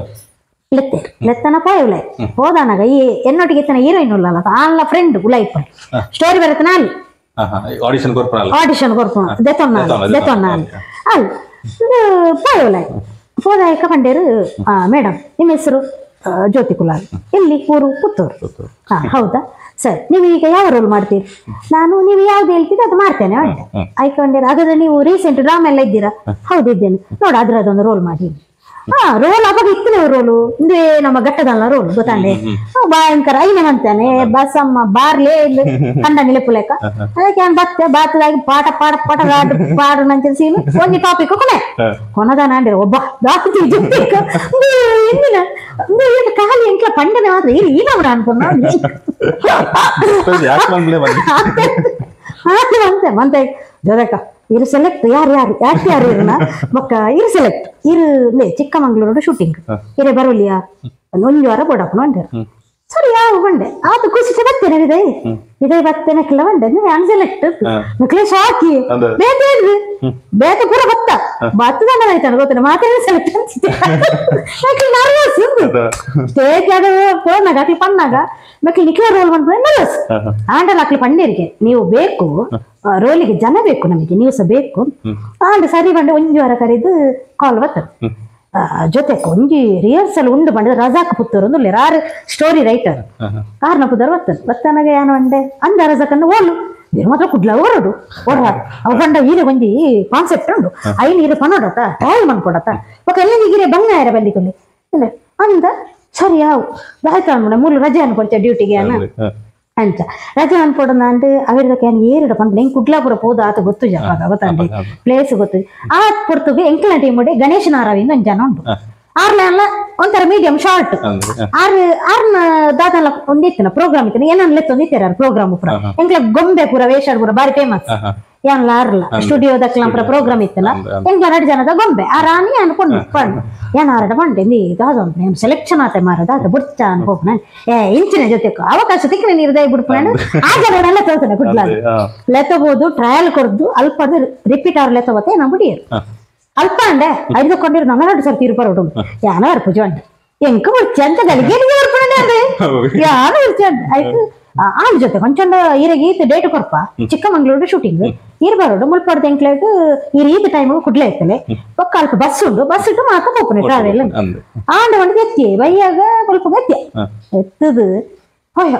[SPEAKER 1] ಲೆತ್ತೇರು ಲೆತ್ತನ ಪೋಯ್ ಉಲಾಯ್ ಹೋದಾನಾಗ ಈ ಎನ್ನೊಟ್ಟಿಗೆ ಎತ್ತನ ಹೀರೋಯಿನ್ ಉಲ್ಲಲ್ಲ ಆನ್ಲ ಫ್ರೆಂಡ್ ಉಲಾಯ್ ಸ್ಟೋರಿ ಬರತ್ತನ ಅಲ್ಲಿ
[SPEAKER 2] ಆಡಿಷನ್ ಕೊರ್ಪುನ
[SPEAKER 1] ಆಡಿಷನ್ ಕೊರ್ಪುನ ದೆತೊನ್ನ ಅಲ್ಲ ಪೋಯ್ ಉಲಾಯ್ ಪೋದಾಯಕ ಪಂಡೇರು ಮೇಡಮ್ ನಿಮ್ಮ ಹೆಸರು ಜ್ಯೋತಿ ಕುಲಾಲ್ ಎಲ್ಲಿ ಊರು ಪುತ್ತೂರು ಹೌದಾ ಸರ್ ನೀವು ಈಗ ಯಾವ ರೋಲ್ ಮಾಡ್ತೀರಿ ನಾನು ನೀವು ಯಾವ್ದು ಹೇಳ್ತೀರಿ ಅದು ಮಾಡ್ತೇನೆ ಅಂದೆ ಆಯ್ಕೊಂಡೇರು ಹಾಗಾದ್ರೆ ನೀವು ರೀಸೆಂಟ್ ಡ್ರಾಮಾ ಎಲ್ಲ ಇದ್ದೀರಾ ಹೌದು ಇದ್ದೇನೆ ನೋಡು ಅದ್ರದ್ದೊಂದು ರೋಲ್ ಮಾಡಿ Roll ಅವಾಗ ಇತ್ತನೇ ರೋಲು ಇಂದೇ ನಮ್ಮ ಗಟ್ಟದಲ್ಲ ರೋಲ್ ಗೊತ್ತಾಂಡೆ ಭಯಂಕರ ಐನೆ ಅಂತಾನೆ ಬಸಮ್ಮ ಬಾರ್ಲೇ ಇಲ್ಲ ಕಂಡ ನಿಲಪುಲೇಕ ಅದಕ್ಕೆ ನಾನು ಬತ್ತೆ ಬಾತದಾಗಿ ಪಾಠ ಪಾಡ ಪಾಠ ರಾಡು ಪಾಡು ನಂಚಿನ ಸೀನು ಒಂಜಿ ಟಾಪಿಕ್ ಕೊನೆ ಕೊನದಾನ ಅಂಡಿರ ಒಬ್ಬ ದಾತಿ ಎಂದಿನ ಖಾಲಿ ಎಂಕ್ಲ ಪಂಡನೆ ಮಾತ್ರ ಇಲ್ಲಿ ಈ ನಮ್ರ ಅನ್ಕೊಂಡ ಮಂತೆ ಜೊತೆಕ ಇರು ಸೆಲೆಕ್ಟ್ ಯಾರು ಯಾರು ಯಾಕೆ ಯಾರು ಇರನ ಮಕ್ಕ ಇರು ಸೆಲೆಕ್ಟ್ ಇರು ಚಿಕ್ಕಮಂಗ್ಳೂರು ಶೂಟಿಂಗ್ ಇರೇ ಬರೋಲಿಯಾ ಒಂದು ವಾರ ಬೋಡಪ್ಪನ ಅಂಡೇರು ಸರಿ ಯಾವ ಬಂಡೆ ಆತ ಖುಷಿ ಬರ್ತೇನೆ ಇದೆ ಇದೇ ಬರ್ತೇನೆ ಕೆಲ ಬಂಡೆ ನಾನು ಸೆಲೆಕ್ಟ್ ಮಕ್ಕಳೇ ಶಾಕಿ ಬೇತ ಹೇಳ್ರಿ ಬೇತ ಪೂರ ಬತ್ತ ಬತ್ತದ ಆಯ್ತಾನೆ ಗೊತ್ತೇನೆ ಮಾತ್ರ ಸೆಲೆಕ್ಟ್ ಅನ್ಸುತ್ತೆ ನರ್ವಸ್ ಸ್ಟೇಜ್ ಆಗ ಫೋನಾಗ ಅಕ್ಲಿ ಪಣ್ಣಾಗ ಮಕ್ಳು ನಿಖಿಲ ರೋಲ್ ಬಂದ್ಬಿಡ ನರ್ವಸ್ ಆಂಡಲ್ ಅಕ್ಲಿ ಪಣ್ಣೀರಿಗೆ ನೀವು ಬೇಕು ರೋಲಿಗೆ ಜನ ಬೇಕು ನಮಗೆ ನೀವು ಸಹ ಬೇಕು ಆಂಡ ಸರಿ ಬಂಡೆ ಒಂಜಿ ವಾರ ಕರೆದು ಕಾಲ್ ಬರ್ತದೆ ಜೊತೆಗೆ ಒಂಜಿ ರಿಹರ್ಸಲ್ ಉಂಡು ಬಂಡ ರಜಾಕ್ ಪುತ್ತೂರು ಒಂದು ಆರು ಸ್ಟೋರಿ ರೈಟರ್ ಕಾರ್ನ ಪುದರ್ ಬರ್ತದೆ ಬತ್ತನಾಗ ಏನು ಅಂಡೆ ಅಂದ ರಜಾಕನ್ನು ಓಲು ಇರು ಮಾತ್ರ ಕುಡ್ಲ ಓರಡು ಓಡ ಅವು ಬಂಡ ಈರೆ ಒಂಜಿ ಕಾನ್ಸೆಪ್ಟ್ ಉಂಡು ಐನ್ ಈರೆ ಪನೋಡತ ಟ್ರಯಲ್ ಮನ್ಕೊಡತ ಒಕ್ಕ ಎಲ್ಲ ಈಗಿರೆ ಬಂಗ ಆಯ್ರ ಬಲ್ಲಿಕೊಲ್ಲಿ ಇಲ್ಲ ಅಂದ ಸರಿ ಯಾವ ಆಯ್ತು ಅನ್ಬಿಡ ಮೂಲು ರಜೆ ಅನ್ಕೊಳ್ತೇವೆ ಡ್ಯೂಟಿಗೆ ಅನ್ನ ಅಂಚ ರಜೆ ಅನ್ಕೊಡೋಣ ಅಂದ್ರೆ ಅವಿರ್ದಕ್ಕೆ ಏನು ಏರಿಡ ಪಂಡ ಹೆಂಗ್ ಕುಡ್ಲಾಪುರ ಪೋದ ಆತ ಗೊತ್ತು ಜಾಗ ಗೊತ್ತಂడి ಪ್ಲೇಸ್ ಗೊತ್ತು ಆ ಪೊರ್ತುಗೆ ಎಂಕಲ ಟೀಮ್ ಗಣೇಶನ ಆರವಿಂದ ಒಂದ್ ಜನ ಉಂಟು ಆರ್ಲ ಅಲ್ಲ ಒಂಥರ ಮೀಡಿಯಂ ಶಾರ್ಟ್ ಆರು ಆರ್ನ ದಾದಲ್ಲ ಒಂದಿತ್ತಿನ ಪ್ರೋಗ್ರಾಮ್ ಇತ್ತಿನ ಏನನ್ನ ಲೆತ್ತೊಂದಿತ್ತಾರೆ ಪ್ರೋಗ್ರಾಮ್ ಪೂರ ಎಂಕ್ಲ ಗೊಂಬೆ ಪೂರ ವೇಷಾಡ್ ಪೂರ ಬಾರಿ ಫೇಮಸ್ ಏನ್ಲ ಆರ್ಲ ಸ್ಟುಡಿಯೋದಕ್ಲ ಪೂರ ಪ್ರೋಗ್ರಾಮ್ ಇತ್ತಲ್ಲ ಎಂಕ್ಲ ಎರಡು ಜನದ ಗೊಂಬೆ ಆ ರಾಣಿ ಅನ್ಕೊಂಡು ಪಂಡು ಏನ ಆರಡ ಪಂಡೆ ನೀ ದಾದ ಸೆಲೆಕ್ಷನ್ ಆತ ಮಾರದ ಆತ ಬುಡ್ಚ ಅನ್ಕೋಪನ ಏ ಇಂಚಿನ ಜೊತೆ ಅವಕಾಶ ತಿಕ್ಕನೆ ನೀರು ದಯ ಬಿಡ್ಪು ಆ ಜನರೆಲ್ಲ ತೋತಾನೆ ಕುಡ್ಲ ಲೆತ್ತಬಹುದು ಟ್ರಯಲ್ ಕೊಡ್ದು ಅಲ್ಪ ರಿಪೀಟ್ ಆರ್ ಲೆತ್ತಬೋತೆ ನಮ್ಮ ಬಿಡಿಯರು ಅಲ್ಪ ಅಂಡೆ ಐದುಕೊಂಡಿರು ನಮ್ಮನಾಡು ಸರ್ ತೀರ್ಪು ಬರೋಡು ಯಾನ ಪೂಜೆ ಉಂಟು ಎಂಕ ಬುಡ್ಚ ಅಂತ ಗಲಿಗೆ ಯಾರು ಬುಡ್ಚ ಆಯ್ತು ಆಳ್ ಜೊತೆ ಕೊಂಚಂಡ ಈರೆಗೆ ಈತ ಡೇಟ್ ಕೊರ್ಪ ಚಿಕ್ಕಮಂಗ್ಳೂರು ಶೂಟಿಂಗ್ ಈರ್ ಬರೋಡು ಮುಲ್ಪಾಡ್ದ ಎಂಕ್ಲೇಟ್ ಈರ್ ಈತ ಟೈಮ್ ಕುಡ್ಲೆ ಇತ್ತಲೆ ಪಕ್ಕ ಅಲ್ಪ ಬಸ್ ಉಂಡು ಬಸ್ ಇಟ್ಟು ಮಾತ ಪೋಪುನೆ ಟ್ರಾವೆಲ್ ಆಂಡ ಒಂದು ಎತ್ತಿ ಬೈಯಾಗ ಮುಲ್ಪಗ ಎತ್ತಿ ಎತ್ತದು ಹೊಯ್ಯ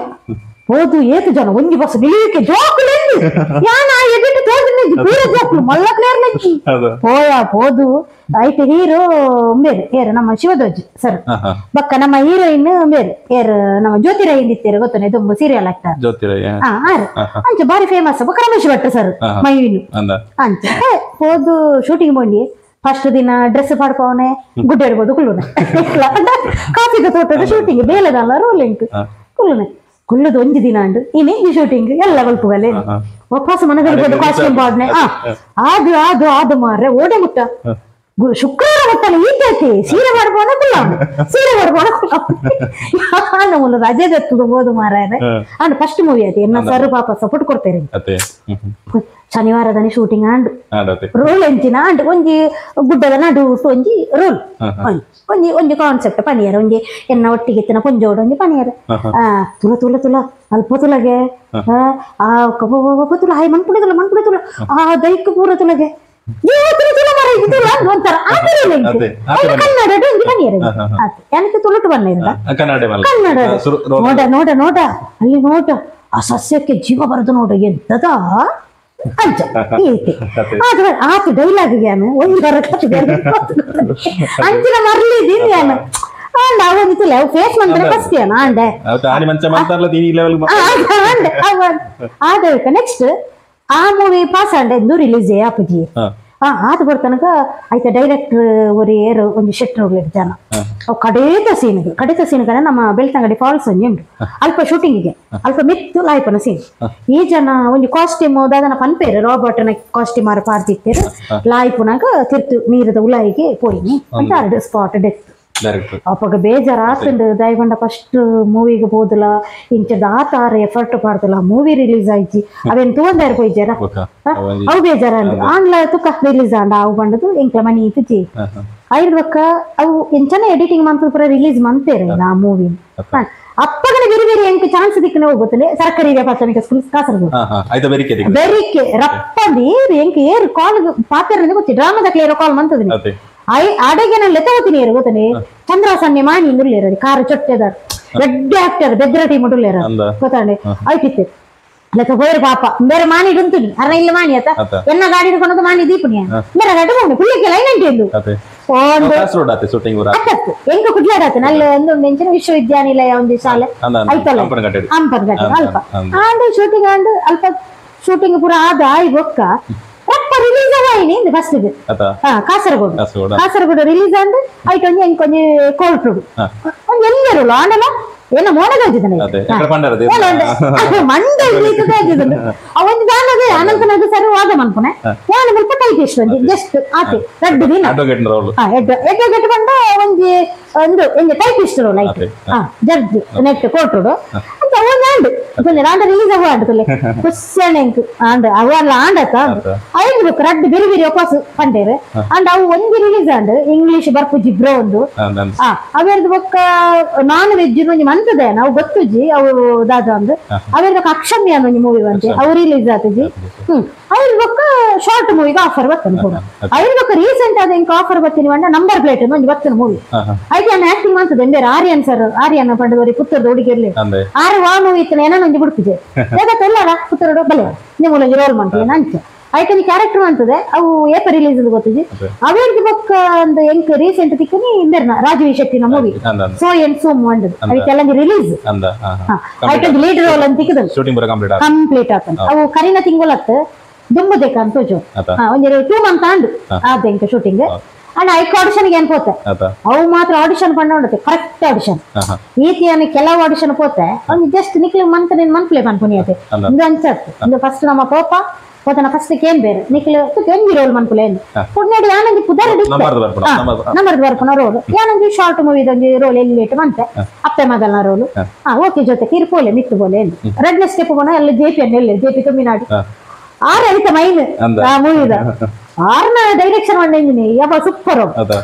[SPEAKER 1] ಹೋದು ಏತು ಜನ ಒಂಜಿ ಬಸ್ ನಿಲ್ಲಿಕ್ಕೆ ಜೋಕುಲು ಯಾನ ಎದಿಟ್ಟು ತೋರ್ದು ಪೂರ ಜೋಕುಲು ಮಲ್ಲಕ್ಲೇರ್ ನಂಚಿ ಪೋಯ ಪೋದು ಐತೆ ಹೀರೋ ಬೇರೆ ಏರು ನಮ್ಮ ಶಿವಧ್ವಜ್ ಸರ್ ಬಕ್ಕ ನಮ್ಮ ಹೀರೋಯಿನ್ ಬೇರೆ ಏರು ನಮ್ಮ ಜ್ಯೋತಿರಾಯ್ ಇತ್ತೇರು ಗೊತ್ತಾನೆ ತುಂಬ ಸೀರಿಯಲ್ ಆಗ್ತಾರೆ ಆರು ಅಂಚೆ ಬಾರಿ ಫೇಮಸ್ ಬಕ್ಕ ರಮೇಶ್ ಭಟ್ ಸರ್ ಮೈವಿನು ಅಂಚೆ ಹೋದು ಶೂಟಿಂಗ್ ಬಂಡಿ ಫಸ್ಟ್ ದಿನ ಡ್ರೆಸ್ ಪಾಡ್ಪವನೆ ಗುಡ್ಡೆ ಇಡ್ಬೋದು ಕುಳ್ಳುನೆ ಕಾಫಿಗೆ ತೋಟದ ಶೂಟಿಂಗ್ ಬೇಲೆದಲ್ಲ ರೋಲಿಂಗ್ ಕುಳ್ಳುನೆ ಕುಳ್ಳದು ಒಂಜಿ ದಿನ ಅಂಡು ಇನಿ ಈ ಶೂಟಿಂಗ್ ಎಲ್ಲ ಬಲ್ಪುಗಲ್ಲೇ ವಾಪಸ್ ಮನದಲ್ಲಿ ಕಾಸ್ಟ್ಯೂಮ್ ಬಾಡ್ನೆ ಅದು ಅದು ಅದು ಮಾರ್ರೆ ಓಡೆ ಮುಟ್ಟ ಶುಕ್ರವಾರ ಮುಟ್ಟಲ್ಲ ಈತೈತಿ ಸೀರೆ ಮಾಡ್ಬೋಣ ಕುಲ್ಲ ಸೀರೆ ಮಾಡ್ಬೋಣ ಕುಲ್ಲ ಮುಲ್ಲ ರಜೆ ದತ್ತದ ಬೋದು ಮಾರಾಯ and first movie ಆಯ್ತು ಎನ್ನ ಸರ್ ಪಾಪ ಸಪೋರ್ಟ್ ಕೊಡ್ತೇನೆ ಶನಿವಾರದಾನೆ shooting and roll ಎಂಚಿನ ಅಂಡ್ ಒಂಜಿ ಗುಡ್ಡದ ನಡು ಒಂಜಿ ರೋಲ್ ಒಂಜಿ ಒಂಜಿ ಕಾನ್ಸೆಪ್ಟ್ ಪನಿಯರ ಒಂಜಿ ಎನ್ನ ಒಟ್ಟಿಗೆ ಇತ್ತಿನ ಪೊಂಜೋಡು ಒಂಜಿ ಪನಿಯರ ತುಲ ತುಲ ತುಲ ಅಲ್ಪ ತುಲಗೆ ಆ ಕಬ್ಬ ತುಲ ಹಾಯ್ ಮನ್ಪುಡಿ ತುಲ ಮನ್ಪುಡಿ ತುಲ ಆ ದೈಕ್ ಪೂರ ತುಲಗೆ ಕನ್ನಡ ಒಂಜಿ ಪನಿಯರ ಏನಕ್ಕೆ ತುಳುಟು ಬಣ್ಣ ಇಲ್ಲ ಕನ್ನಡ ನೋಡ ನೋಡ ನೋಡ ಅಲ್ಲಿ ನೋಡ ಆ ಸಸ್ಯಕ್ಕೆ ಜೀವ ಬರದು ನೋಡ ಎಂತದ ಅಂಚ ಆತ ಆತ ಡೈಲಾಗ್ ಯಾನು ಒಂದು ಅಂಚಿನ ಮರಲಿದ್ದೀನಿ ಯಾನು ಅಂಡ್ ಅವಂತಿಲ್ಲ ಅವು ಫೇಸ್ ಮಂತ್ರ ಫಸ್ಟ್ ಯಾನು ಅಂಡೆ ಅಂಡೆ ಆದ ನೆಕ್ಸ್ಟ್ ಆ ಮೂವಿ ಪಾಸ್ ಅಂಡೆ ಎಂದು ರಿಲೀಸ್ ಆಪುಜಿ ಆತ ಬರ್ತನಕ ಆಯ್ತಾ ಡೈರೆಕ್ಟರ್ ಒರಿ ಏರು ಒಂಜಿ ಶೆಟ್ರ್ ಜನ ಅವು ಕಡೇತ ಸೀನ್ಗೆ ಕಡೇತ ಸೀನ್ ಕಡೆ ನಮ್ಮ ಬೆಳ್ತಂಗಡಿ ಫಾಲ್ಸ್ ಒಂಜಿ ಉಂಟು ಅಲ್ಪ ಶೂಟಿಂಗಿಗೆ ಅಲ್ಪ ಮಿತ್ತು ಲಾಯ್ಪನ ಸೀನ್ ಈ ಜನ ಒಂಜಿ ಕಾಸ್ಟ್ಯೂಮ್ ದಾದನ ಪನ್ಪೇರು ರಾಬರ್ಟ್ನ ಕಾಸ್ಟ್ಯೂಮ್ ಆರ ಪಾಡ್ದಿತ್ತೇರು ಲಾಯ್ಪುನಾಗ ತಿರ್ತು ನೀರದ ಉಲಾಯಿಗೆ ಪೋಯಿನಿ ಅಂತ ಅರ್ಡ್ ಸ್ಪಾಟ್ ಡೆತ್ ಅಪ್ಪಗ ಬೇಜಾರಾತಂಡು ದಯಗೊಂಡ ಫಸ್ಟ್ ಮೂವಿಗೆ ಹೋದಲ ಇಂಚದ ಆತ ಆರ ಎಫರ್ಟ್ ಪಾಡ್ದಲ ಮೂವಿ ರಿಲೀಸ್ ಆಯ್ತು ಅವೇನು ತೂಂದಾರ ಪೋಯ್ಜಾರ ಅವು ಬೇಜಾರ ಆಂಗ್ಲ ತುಕ್ಕ ರಿಲೀಸ್ ಆಂಡ ಅವು ಬಂಡದು ಎಂಕ್ಲ ಮನಿ ತುಜಿ ಐದು ಬಕ್ಕ ಅವು ಎಂಚನ ಎಡಿಟಿಂಗ್ ಮಂತ್ ಪೂರ ರಿಲೀಸ್ ಮಂತೇರೆ ಆ ಮೂವಿ ಅಪ್ಪಗನೆ ಬೇರೆ ಬೇರೆ ಎಂಕ್ ಚಾನ್ಸ್ ದಿಕ್ಕನೆ ಹೋಗುತ್ತಲೆ ಸರ್ಕಾರಿ ಪ್ರಾಥಮಿಕ ಸ್ಕೂಲ್ ಕಾಸರಗೋಡು ಬೆರಿಕೆ ರಪ್ಪಂದು ಏರು ಎಂಕ್ ಏರು ಕಾಲ್ ಪಾತ್ರ ಗೊತ್ತಿ ಡ್ರಾಮಾದಕ್ಲೆ ಏರೋ ಕಾಲ್ ಮಂತದ I ಅಡೆಗೆ ನಾನು ಲೆತ್ತಗೋತೀನಿ ಏರು ಗೊತ್ತನೆ ಚಂದ್ರಾಸನ್ನೆ ಮಾಣಿ ಇಂದುಲ್ಲೇರ ಕಾರು ಚೊಟ್ಟೆದಾರ ದೊಡ್ಡ ಆಕ್ಟರ್ ಬೆದ್ರ ಟೀಮ್ ಉಂಟುಲ್ಲೇರ ಗೊತ್ತಾಂಡೆ ಆಯ್ತಿತ್ತು ಲೆಕ್ಕ ಹೋಯರು ಪಾಪ ಬೇರೆ ಮಾಣಿ ಇಡುಂತುನಿ ಅರ್ನ ಇಲ್ಲ ಮಾಣಿ ಆತ ಎನ್ನ ಗಾಡಿ ಹಿಡ್ಕೊಂಡು ಮಾಣಿ ದೀಪುನಿ ಬೇರೆ ಗಾಡಿ ಹೋಗಿ ಪುಳ್ಳಿಕ್ಕೆ ಲೈನ್ ಅಂಟಿ ಎಂದು ಎಂಕ ಕುಡ್ಲಾಡಾತ ಅಲ್ಲಿ ಒಂದು ಎಂಚಿನ ವಿಶ್ವವಿದ್ಯಾನಿಲಯ ಒಂದು ಶಾಲೆ ಐತಲ್ಲ ಹಂಪನಕಟ್ಟೆ ಅಲ್ಪ ಆಂಡ್ ಶೂಟಿಂಗ್ ಆಂಡ್ ಅಲ್ಪ ಶೂಟಿಂಗ್ ಪೂರ ಆದ ಆಯ್ ಬೊಕ್ಕ ರಪ್ಪ ರಿಲೀಸ್ ಆಯಿನಿ ಫಸ್ಟ್ ಕಾಸರಗೋಡು ಕಾಸರಗೋಡು ರಿಲೀಸ್ ಆಂಡ್ ಐಟ್ ಒಂಜಿ ಎಂಕ್ ಒಂಜಿ ಕೋರ್ಟ್ ಒಂಜಿ ಎಲ್ಲರೂ ಆಂಡಲ ಏನೋ ಮೋಡಗಾಜಿದ್ದಾನೆ ಮಂಡೆ ಅವೊಂದು ದಾನದೆ ಅನಂತನಾಗ ಸರ್ ವಾದ ಮನ್ಪುನೆ ಯಾನ ಮುಲ್ಪ ಟೈಪಿಸ್ಟ್ ಒಂಜಿ ಜಸ್ಟ್ ಆತೆ ರಡ್ಡು ದಿನ ಅಡ್ವೊಕೇಟ್ ಬಂಡ ಒಂಜಿ ಒಂದು ಒಂಜಿ ಟೈಪಿಸ್ಟ್ ರೋಲ್ ಐತೆ judge net court ಅಂತ ಅವೊಂದು ಆಂಡ್ ತುಲ್ಲೆ ಆಂಡ ರಿಲೀಸ್ ಆಗುವ ಆಂಡ್ ತುಲ್ಲೆ ಖುಷಿಯಾಣ ಎಂಕ್ ಆಂಡ್ ಅವ ಆಂಡತ್ತ ಐದು ಬುಕ್ ರಡ್ಡು ಬೇರೆ ಬೇರೆ ಒಪಾಸು ಪಂಡೇರು ಅಂಡ್ ಅವು ಒಂಜಿ release and English ಬರ್ಪುಜಿ bro ಒಂದು ಅವೆರ್ದು ಬೊಕ್ಕ ನಾನ್ ವೆಜ್ ಒಂಜಿ ಮಂತದೆ ನಾವು ಗೊತ್ತುಜಿ ಅವು ದಾದ ಅಂದ್ ಅವೆರ್ದು ಅಕ್ಷಮ್ಯ ಒಂಜಿ ಮೂವಿ ಬಂತೆ ಅವು ರಿಲೀಸ್ ಆತಜಿ ಅವ್ರ ಬೊಕ್ಕ ಶಾರ್ಟ್ ಮೂವಿಗೆ ಆಫರ್ ಬರ್ತದೆ ಪೂರ ಅವ್ರ ಬೊಕ್ಕ ರೀಸೆಂಟ್ ಆದ ಎಂಕ್ ಆಫರ್ ಬರ್ತೀನಿ ಬಂಡ ನಂಬರ್ ಪ್ಲೇಟ್ ಒಂಜಿ ಬರ್ತದೆ ಮೂವಿ ಐತೆ ನಾನು ಆಕ್ಟಿಂಗ್ ಮಾಡ್ತದೆ ಬೇರೆ ಆರ್ಯನ್ ಸರ್ ಆರ್ಯನ್ ಪಂಡದವ್ರಿ ಪುತ್ತೂರ್ದ ಹುಡುಗಿರ್ಲಿ ಆರು ವಾ ಮೂವಿ ಇತ್ತು ಏನೋ ಒಂಜಿ ಬಿಡ್ತಿದ್ದೆ ಎಲ್ಲಾರ ಪುತ್ತೂರು ಬಲೆ ನಿಮ್ಮ ಒಂಜಿ ರೋಲ್ ಮಾಡ್ತೀನಿ ಅಂಚ ಐತೆ ಒಂಜಿ ಕ್ಯಾರೆಕ್ಟರ್ ಅಂತದೆ ಅವು ಏಪ ರಿಲೀಸ್ ಗೊತ್ತಿಜಿ ಅವೇರ್ದು ಬೊಕ್ಕ ಒಂದು ಎಂಕ್ ರೀಸೆಂಟ್ ತಿಕ್ಕನಿ ಇಂದರ್ನ ರಾಜೀವ್ ಶೆಟ್ಟಿನ movie so N ಸೋಮ್ ಅಂಡದು ಅದಕ್ಕೆಲ್ಲ ರಿಲೀಸ್ ಐತೆ ಒಂದು ಲೀಡ್ ರೋಲ್ ಅಂತ ತಿಕ್ಕದಲ್ಲ ಕಂಪ್ಲೀಟ್ ಆತನ ಅವು ಕರಿನ ತಿಂಗಳತ್ತ ದುಂಬುದೇಕ ಅಂತ ತೋಜು ಒಂಜಿ 2 ಮಂತ್ ಆಂಡ್ ಆದ ಎಂಕ್ ಶೂಟಿಂಗ್ ಅಂಡ್ ಐಕ್ ಆಡಿಷನ್ ಏನ್ ಪೋತೆ ಅವು ಮಾತ್ರ ಆಡಿಷನ್ ಪಂಡ ಉಂಡತೆ ಕರೆಕ್ಟ್ ಆಡಿಷನ್ ಈತಿಯಾನ ಕೆಲವು ಆಡಿಷನ್ ಪೋತೆ ಒಂದು ಜಸ್ಟ್ ನಿಕ್ಲಿ ಮಂತ್ ನಿನ್ ಮಂತ್ಲೆ ಪನ್ಪುನಿಯತೆ ಇಂದು ಅನ್ಸತ್ತು ಇಂದು ಫಸ್ಟ್ ನಮ್ಮ ಪೋಪ ಪೋತನ ಫಸ್ಟ್ ಕೇನ್ ಬೇರೆ ನಿಕ್ಲು ಒಂಜಿ ರೋಲ್ ಮನ್ಪುಲೆ ಪುಣ್ಯಡಿ ಯಾನೊಂಜಿ ಪುದರ್ ನಂಬರ್ದು ಬರ್ಪುನ ರೋಲ್ ಯಾನೊಂಜಿ ಶಾರ್ಟ್ ಮೂವಿ ಒಂಜಿ ರೋಲ್ ಎಲ್ಲಿ ಇಟ್ಟು ಮಂತೆ ಅಪ್ಪೆ ಮಗಲ್ನ ರೋಲ್ ಓಕೆ ಜೊತೆ ಕಿರ್ಪೋಲೆ ಮಿತ್ತು ಬೋಲೆ ಎಲ್ಲಿ ರಡ್ನೇ ಸ್ಟೆಪ್ ಬೋನ ಎಲ್ಲ ಜೆ ಪಿ ಅನ್ನ ಎಲ್ಲಿ ಜೆ ಪಿ ತುಮ್ಮಿನಾಡು ಆರ್ ಐತ ಮೈನ್ ಆ ಮೂವಿದ ಆರ್ನ ಡೈರೆಕ್ಷನ್ ಒಂಡೆಂಜಿನಿ ಯಪ್ಪ ಸೂಪರ್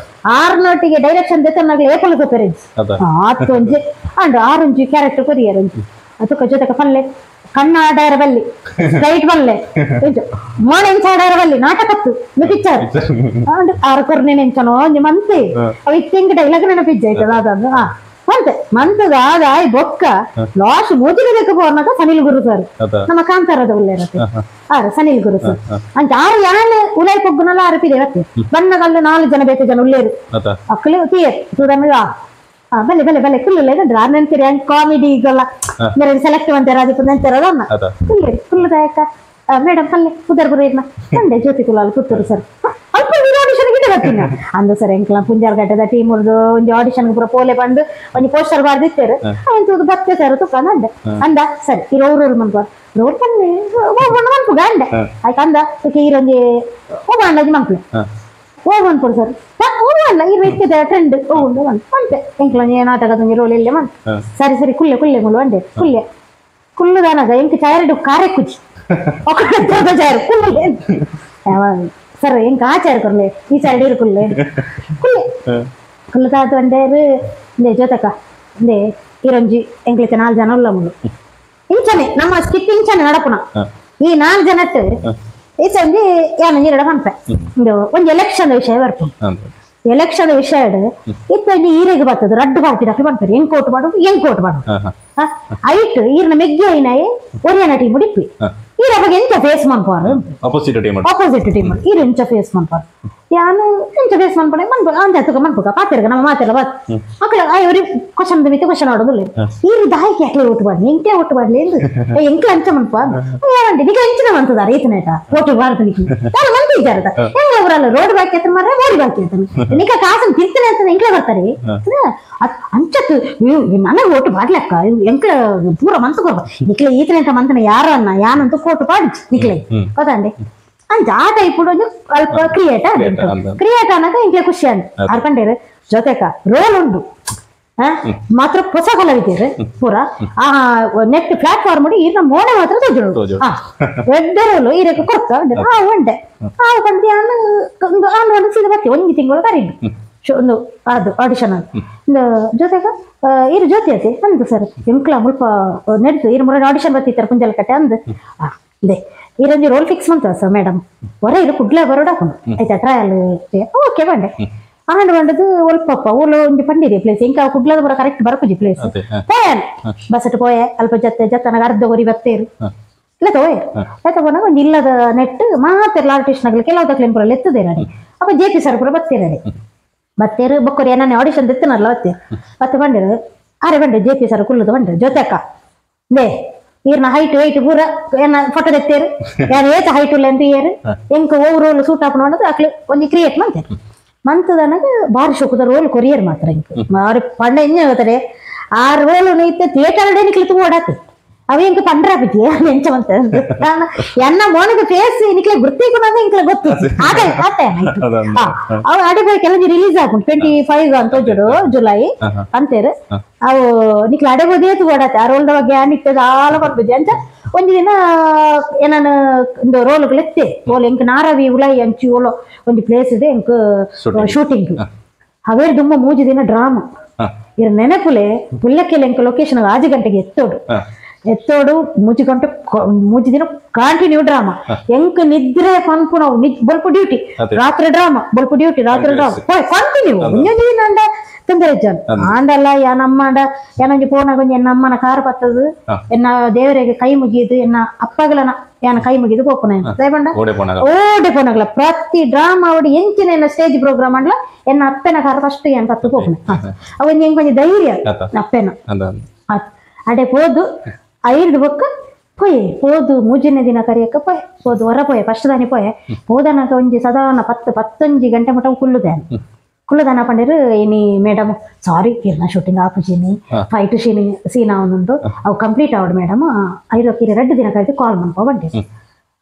[SPEAKER 1] ಆರ್ನೊಟ್ಟಿಗೆ ಡೈರೆಕ್ಷನ್ ದೆತ್ತನಾಗ್ಲಿ ಏಪಲ್ ಸೂಪರ್ ಆತೊಂಜಿ ಅಂಡ್ ಆರೊಂಜಿ ಕ್ಯಾರೆಕ್ಟರ್ ಕೊರಿಯರ್ ಒಂಜಿ ಅತುಕ ಜೊತೆಕ ಪಲ್ಲೆ ಕಣ್ಣ ಆಡಾರ ಬಲ್ಲಿ ಸ್ಟ್ರೈಟ್ ಬಲ್ಲೆ ಮೋಣ ಎಂಚ ಆಡಾರ ಬಲ್ಲಿ ನಾಟಕತ್ತು ಪಿಕ್ಚರ್ ಅಂಡ್ ಆರು ಕೊರ್ನೆ ಎಂಚನೋ ಒಂಜಿ ಮಂತೆ ಅವ ಇತ್ತೆಂಗ್ ಡೈಲಾಗ್ ನೆನಪಿಜ್ಜ ಆಯ್ತದ ಅದಂದು ಮಂತೆ ಮಂತದ ಆದಾಯ್ ಬೊಕ್ಕ ಲಾಸ್ಟ್ ಮೋಜಿನ ಬೇಕು ಪೋರ್ನಾಗ ಸನಿಲ್ ಗುರು ಸರ್ ನಮ್ಮ ಕಾಂತಾರದ ಉಲ್ಲೇರತ್ತೆ ಆರು ಸನಿಲ್ ಗುರು ಸರ್ ಅಂಚ ಆರು ಯಾನ್ ಉಲೈ ಪೊಗ್ಗುನಲ್ಲ ಆರು ಪಿದೆ ಬತ್ತೆ ಬಣ್ಣಗಲ್ಲು 4 ಜನ ಬೇಕು ಜನ ಉಲ್ಲೇರು ಅಕ್ಕಲು ತೀಯರ್ ತೂದನ್ನು ಬಲೆ ಬಲೆ ಬಲೆ ಕುಲ್ಲುಲ್ಲ ಇದಂದ್ರೆ ಆರು ನೆನ್ಪಿರಿ ಹಂಗೆ ಕಾಮಿಡಿ ಈಗಲ್ಲ ಬೇರೆ ಸೆಲೆಕ್ಟ್ ಅಂತಾರೆ ಅದಕ್ಕೆ ನೆಂತಾರದನ್ನ ಕುಲ್ಲೇರಿ ಕುಲ್ಲುದಾಯಕ ಮೇಡಮ್ ಅಲ್ಲೇ ಉದರ್ ಗುರು ಇರ್ನ ಅಂದೆ ಜ್ಯೋತಿ ಕುಲಾಲ್ ಪುತ್ತೂರು ಸರ್ ಅಲ್ಪ ಆಡಿಷನ್ ಗಿಡ ಬರ್ತೀನಿ ಅಂದ ಸರ್ ಎಂಕ್ಲ ಪುಂಜಾರ್ ಘಟ್ಟದ ಟೀಮ್ ಉರ್ದು ಒಂಜಿ ಆಡಿಷನ್ ಪೂರ ಪೋಲೆ ಬಂದು ಒಂಜಿ ಪೋಸ್ಟರ್ ಬಾರ್ದಿತ್ತೇರು ಅವನ್ ಬತ್ತೆ ಸರ್ ತುಕ್ಕ ಅಂದೆ ಅಂದ ಸರಿ ಈ ರೋಲ್ ರೋಲ್ ಮನ್ಪ ರೋಲ್ ಪನ್ನೆ ಮನ್ಪುಗ ಅಂಡೆ ಆಯ್ತು ಅಂದ ಈರೊಂಜಿ ಓ ಅಂದಾಜಿ ಮನ್ಪುಲೆ ಓ ಮನ್ಪುಡು ಸರ್ ಓ ಅಲ್ಲ ಈ ವ್ಯಕ್ತಿದ ಟ್ರೆಂಡ್ ಓ ಮಂತೆ ಎಂಕ್ಲ ನಾಟಕದ ಒಂಜಿ ರೋಲ್ ಇಲ್ಲೇ ಮನ್ ಸರಿ ಸರಿ ಕುಲ್ಲೆ ಕುಲ್ಲೆ ಮುಲು ಅಂಡೆ ಕುಲ್ಲೆ ಕುಲ್ಲುದಾನಾಗ ಎಂಕ್ ಚಾಯರಡು ಕಾರೆ ಕುಜಿ ಚಾಯರು ಕುಲ್ಲೆ ಸರ್ ಎಂಕ್ ಆ ಚಾಯರ್ ಕೊರ್ಲೆ ಈ ಚಾಯರ್ ಇರು ಕುಲ್ಲೆ ಕುಲ್ಲೆ ಕುಲ್ಲು ತಾತು ಅಂಡೇರು ಇಂದೆ ಜೊತೆಕ ಇಂದೆ ಈರೊಂಜಿ ಎಂಕ್ಲಿಕ್ಕೆ 4 ಜನ ಉಲ್ಲ ಮುಲು ಇಂಚನೆ ನಮ್ಮ ಸ್ಕಿಪ್ ಇಂಚನೆ ನಡಪುನ ಈ 4 ಜನಟ್ಟು ಈ ಸಂಜೆ ಯಾನೊಂಜಿ ಎರಡ ಪನ್ಪೆ ಇಂದು ಒಂಜಿ ಎಲೆಕ್ಷನ್ ವಿಷಯ ಬರ್ಪು ಎಲೆಕ್ಷನ್ ವಿಷಯ ಇತ್ತೊಂಜಿ ಈರೆಗೆ ಬರ್ತದೆ ರಡ್ಡು ಪಾರ್ಟಿ ದಾಖಲೆ ಪನ್ಪೆರ್ ಎಂಕ್ ಓಟು ಮಾಡು ಎಂಕ್ ಓಟು ಮಾಡು ಐಟ್ ಈರ್ನ ಮೆಗ್ಗಿ ಐನಾಯೆ ಒರಿಯನ ಟೀಮ್ ಉಡಿಪ್ಪಿ ಈರ ಅವಾಗ ಎಂಚ face ಮನ್ಪಾರು
[SPEAKER 2] opposite team
[SPEAKER 1] opposite team ಈರ್ ಎಂಚ ಫೇಸ್ ಮನ್ಪಾರು ಯಾನು ಎಂಚ ಫೇಸ್ ಮನ್ಪಣೆ ಮನ್ಪ ಅಂಜ ತುಕ ಮನ್ಪುಕ ಪಾತೆರ್ಗ ನಮ್ಮ ಮಾತೆಲ್ಲ ಬಾತ್ ಮಕ್ಕಳ ಅವ್ರಿ ಕ್ವಶನ್ ಮಿತ್ತ ಕ್ವಶನ್ ಆಡೋದಿಲ್ಲ ಈರು ದಾಯಿಗೆ ಯಾಕೆ ಓಟು ಮಾಡ್ಲಿ ಎಂಕೆ ಓಟು ಮಾಡ್ಲಿ ಎಂದು ಎಂಕ ಅಂಚ ಮನ್ಪ ಏನಂటే ನಿಗ ಎಂಚಿನ ಮಂತದಾರ ಈತನೇಟ ಓಟು ಬಾರದು ನಿಖಿ ನಾನು ಮಂತಿ ಇದ್ದಾರದ ಹೆಂಗ ಅವರಲ್ಲ ರೋಡ್ ಬಾಕಿ ಆತನ ಮಾರ್ರೆ ಓಡಿ ಬಾಕಿ ಆತನ ನಿಕ ಕಾಸನ್ ತಿರ್ತನೆ ಅಂತ ಎಂಕ್ಲೆ ಬರ್ತಾರೆ ಅಂಚತ್ತು ನನಗೆ ಓಟು ಬಾಡ್ಲಕ್ಕ ಎಂಕ್ಲ ಪೂರ ಮನ್ಸು ಕೊರ್ಪ ನಿಕ್ಲೆ ಈತನೆ ಅಂತ ಮಂತನ ಯಾರು ಅನ್ನ ಯಾನಂತೂ ಕೋಟು ಪಾಡಿச்சு ನಿಕ್ಲೆ ಗೊತ್ತಂಡೆ ಅಂಚ ಆ ಟೈಪ್ ಒಂಜಿ ಅಲ್ಪ ಕ್ರಿಯೇಟ್ ಕ್ರಿಯೇಟ್ ಅನ್ನಕ ಇಂಕ್ಲೆ ಖುಷಿ ಅಂದ್ ಅರ್ಕಂಡೇರು ಜೊತೆಕ ರೋಲ್ ಉಂಡು ಮಾತ್ರ ಹೊಸ ಕಲಾವಿದರು ಪೂರ ಆ ನೆಟ್ ಪ್ಲಾಟ್ಫಾರ್ಮ್ ಈರ್ನ ಮೋನೆ ಮಾತ್ರ ತೋಜುಂಡು ದೊಡ್ಡ ರೋಲು ಈರಕ್ಕೆ ಕೊರ್ಕ ಆ ಉಂಡೆ ಆ ಬಂದು ಆನ್ ಒಂದು ಸೀದಾ ಬರ್ತೀವಿ ಒಂಜಿ ತಿಂಗಳು ಕರೀದು ಒಂದು ಅದು ಆಡಿಷನ್ ಅದು ಜೊತೆಗ ಇರು ಜ್ಯೋತಿ ಅತಿ ಅಂದು ಸರ್ ಎಂಕ್ಲ ಮುಲ್ಪ ನೆಡ್ದು ಇರು ಮುರ ಆಡಿಷನ್ ಬರ್ತಿತ್ತಾರೆ ಪುಂಜಲಕಟ್ಟೆ ಅಂದು they ಈರೊಂಜಿ ರೋಲ್ ಫಿಕ್ಸ್ ಮಂತ ಸರ್ ಮೇಡಮ್ ಹೊರ ಇರು ಕುಡ್ಲ ಬರೋಡಾಕೊಂಡು ಆಯ್ತಾ ಟ್ರಯಲ್ ಓಕೆ ಬಂಡೆ ಆಂಡ್ ಬಂಡದು ಒಲ್ಪಪ್ಪ ಓಲ ಒಂಜಿ ಪಂಡಿರಿ ಪ್ಲೇಸ್ ಎಂಕ ಕುಡ್ಲದ ಬರ ಕರೆಕ್ಟ್ ಬರಕುಜಿ ಪ್ಲೇಸ್ ಪೋಯನ್ ಬಸಟ್ ಪೋಯೆ ಅಲ್ಪ ಜತ್ತೆ ಜತ್ತನಾಗ ಅರ್ಧ ಗೊರಿ ಬತ್ತೇರು ಇಲ್ಲ ತೋಯ್ ಆಯ್ತಾ ಪೋನಾಗ ಒಂಜಿ ಇಲ್ಲದ ನೆಟ್ ಮಾತೆರ್ಲ ಆರ್ಟಿಸ್ಟ್ ನಗಲು ಕೆಲವು ತಕ್ಲೇನ್ ಪೂರ ಎತ್ತದೇರಾಡಿ ಅಪ್ಪ J P sir ಪೂರ ಬತ್ತೇರಾಡಿ ಬತ್ತೇರು ಬೊಕ್ಕೊರಿ ಏನೇ ಆಡಿಷನ್ ದಿತ್ತನಲ್ಲ ಬತ್ತೇರು ಬತ್ತೆ ಬಂದಿರು ಆರೆ ಬಂಡೆ J P sir ಕುಲ್ಲುದು ಬಂಡೆ ಜೊತೆಕ್ಕ they ಈರ್ನ ಹೈಟ್ ವೆಯ್ಟ್ ಪೂರ ಏನ ಫೋಟೋ ತೆತ್ತೇರು ಯಾರು ಏತ ಹೈಟ್ ಉಲ್ಲ ಅಂತ ಏರು ಎಂಕ್ ಓ ರೋಲ್ ಸೂಟ್ ಆಪಣ ಮಾಡೋದು ಅಕ್ಲು ಒಂಜಿ ಕ್ರಿಯೇಟ್ ಮಂತೇರು ಮಂತದನಗ ಬಾರಿ ಶೋಕುದ ರೋಲ್ ಕೊರಿಯರ್ ಮಾತ್ರ ಇಂಕ್ ಮಾರಿ ಪಂಡ ಎಂಜ ಹೋಗ್ತಾರೆ ಆ ರೋಲ್ ಇತ್ತೆ ಥಿಯೇಟರ್ ನಿಕ್ಲು ತೂ ಓಡಾತಿ ಅವ ಎಂಕ್ ಪಂಡ್ರಾಪಿತಿ ಎಂಚ ಮಂತ ಎನ್ನ ಮೋನದ ಫೇಸ್ ನಿಕ್ಲೆ ಗುರ್ತಿಕೊಂಡ ಇಂಕ್ಲೆ ಗೊತ್ತು ಆತ ಆತ ಅವ ಅಡೆ ಪೋಯ್ ಕೆಲವೊಂಜಿ ರಿಲೀಸ್ ಆಪುಂಡು 25 ಅಂತ ತೋಜುಡು ಜುಲೈ ಅಂತೇರು ಅವು ನಿಕ್ಲೆ ಅಡೆ ಬೋದೇ ತೂ ಓಡಾತಿ ಆ ರೋಲ್ದ ಬಗ್ಗೆ ನಿಕ್ತದ ಆಲ ಬರ್ಬುಜಿ ಅಂಚ ಒಂಜಿ ದಿನ ಏನಾನ ಒಂದು ರೋಲ್ಗಳು ಎತ್ತೆ ಓಲ್ ಎಂಕ್ ನಾರವಿ ಉಲೈ ಅಂಚಿ ಓಲೋ ಒಂಜಿ ಪ್ಲೇಸ್ ಇದೆ ಎಂಕ್ ಶೂಟಿಂಗ್ ಅವೇರ್ ದುಮ್ಮ ಮೂಜಿ ದಿನ ಡ್ರಾಮಾ ಇರ ನೆನಪುಲೆ ಪುಲ್ಲಕ್ಕೆಲ್ಲ ಎಂಕ್ ಲೊಕೇಶನ್ 5 ಗಂಟೆಗೆ ಎತ್ತೋಡು ಎತ್ತೋಡು ಮೂಜಿ ಗಂಟೆ ಮೂಜಿ ದಿನ ಕಂಟಿನ್ಯೂ ಡ್ರಾಮಾ ಎಂಕ್ ನಿದ್ರೆ ಪನ್ಪುನವು ಬೊಲ್ಪ ಡ್ಯೂಟಿ ರಾತ್ರಿ ಡ್ರಾಮಾ ಬೊಲ್ಪ ಡ್ಯೂಟಿ ರಾತ್ರಿ ಡ್ರಾಮಾ ಕಂಟಿನ್ಯೂ ಒಂಜೊಂಜಿ ದಿನ ಅಂಡ ತೊಂದರೆ ಜನ ಆಂಡಲ್ಲ ಯಾನಮ್ಮಾಂಡ ಏನೊಂಜಿ ಪೋನಾಗ ಒಂಜಿ ಎನ್ನ ಅಮ್ಮನ ಕಾರು ಪತ್ತದು ಎನ್ನ ದೇವರಿಗೆ ಕೈ ಮುಗಿಯುದು ಎನ್ನ ಅಪ್ಪಗಳನ ಯಾನ ಕೈ ಮುಗಿದು ಪೋಪುನ ದಯಪಂಡ ಓಡೆ ಪೋನಾಗಲ ಪ್ರತಿ ಡ್ರಾಮಾ ಅವಡಿ ಎಂಚಿನ ಎನ್ನ ಸ್ಟೇಜ್ ಪ್ರೋಗ್ರಾಮ್ ಅಂಡ್ಲ ಎನ್ನ ಅಪ್ಪನ ಕಾರು ಫಸ್ಟ್ ಏನ್ ಪತ್ತು ಪೋಪುನ ಅವ ಎಂಕ್ ಒಂಜಿ ಧೈರ್ಯ ಅಪ್ಪನ ಅಡೆ ಪೋದು ಐದು ಬೊಕ್ಕ ಪೋಯೆ ಪೋದು ಮೂಜನೇ ದಿನ ಕರಿಯಕ್ಕ ಪೋಯೆ ಪೋದು ಹೊರ ಪೋಯೆ ಫಸ್ಟ್ ದಾನಿ ಪೋಯೆ ಪೋದನಕ ಒಂಜಿ ಸದಾನ 10-15 ಗಂಟೆ ಮಟ್ಟ ಕುಲ್ಲುದಾನೆ ಕುಲ್ಲುದಾನ ಪಂಡೇರು ಏನಿ ಮೇಡಮ್ ಸಾರಿ ಕಿರ್ನ ಶೂಟಿಂಗ್ ಆಪುಜಿನಿ fight scene scene ಅವನುಂಡು ಅವು ಕಂಪ್ಲೀಟ್ ಆವಡು ಮೇಡಮ್ ಐದು ಕಿರಿ 2 ದಿನ ಕರೆದು ಕಾಲ್ ಮನ್ಪೋ ಬಂಡೆ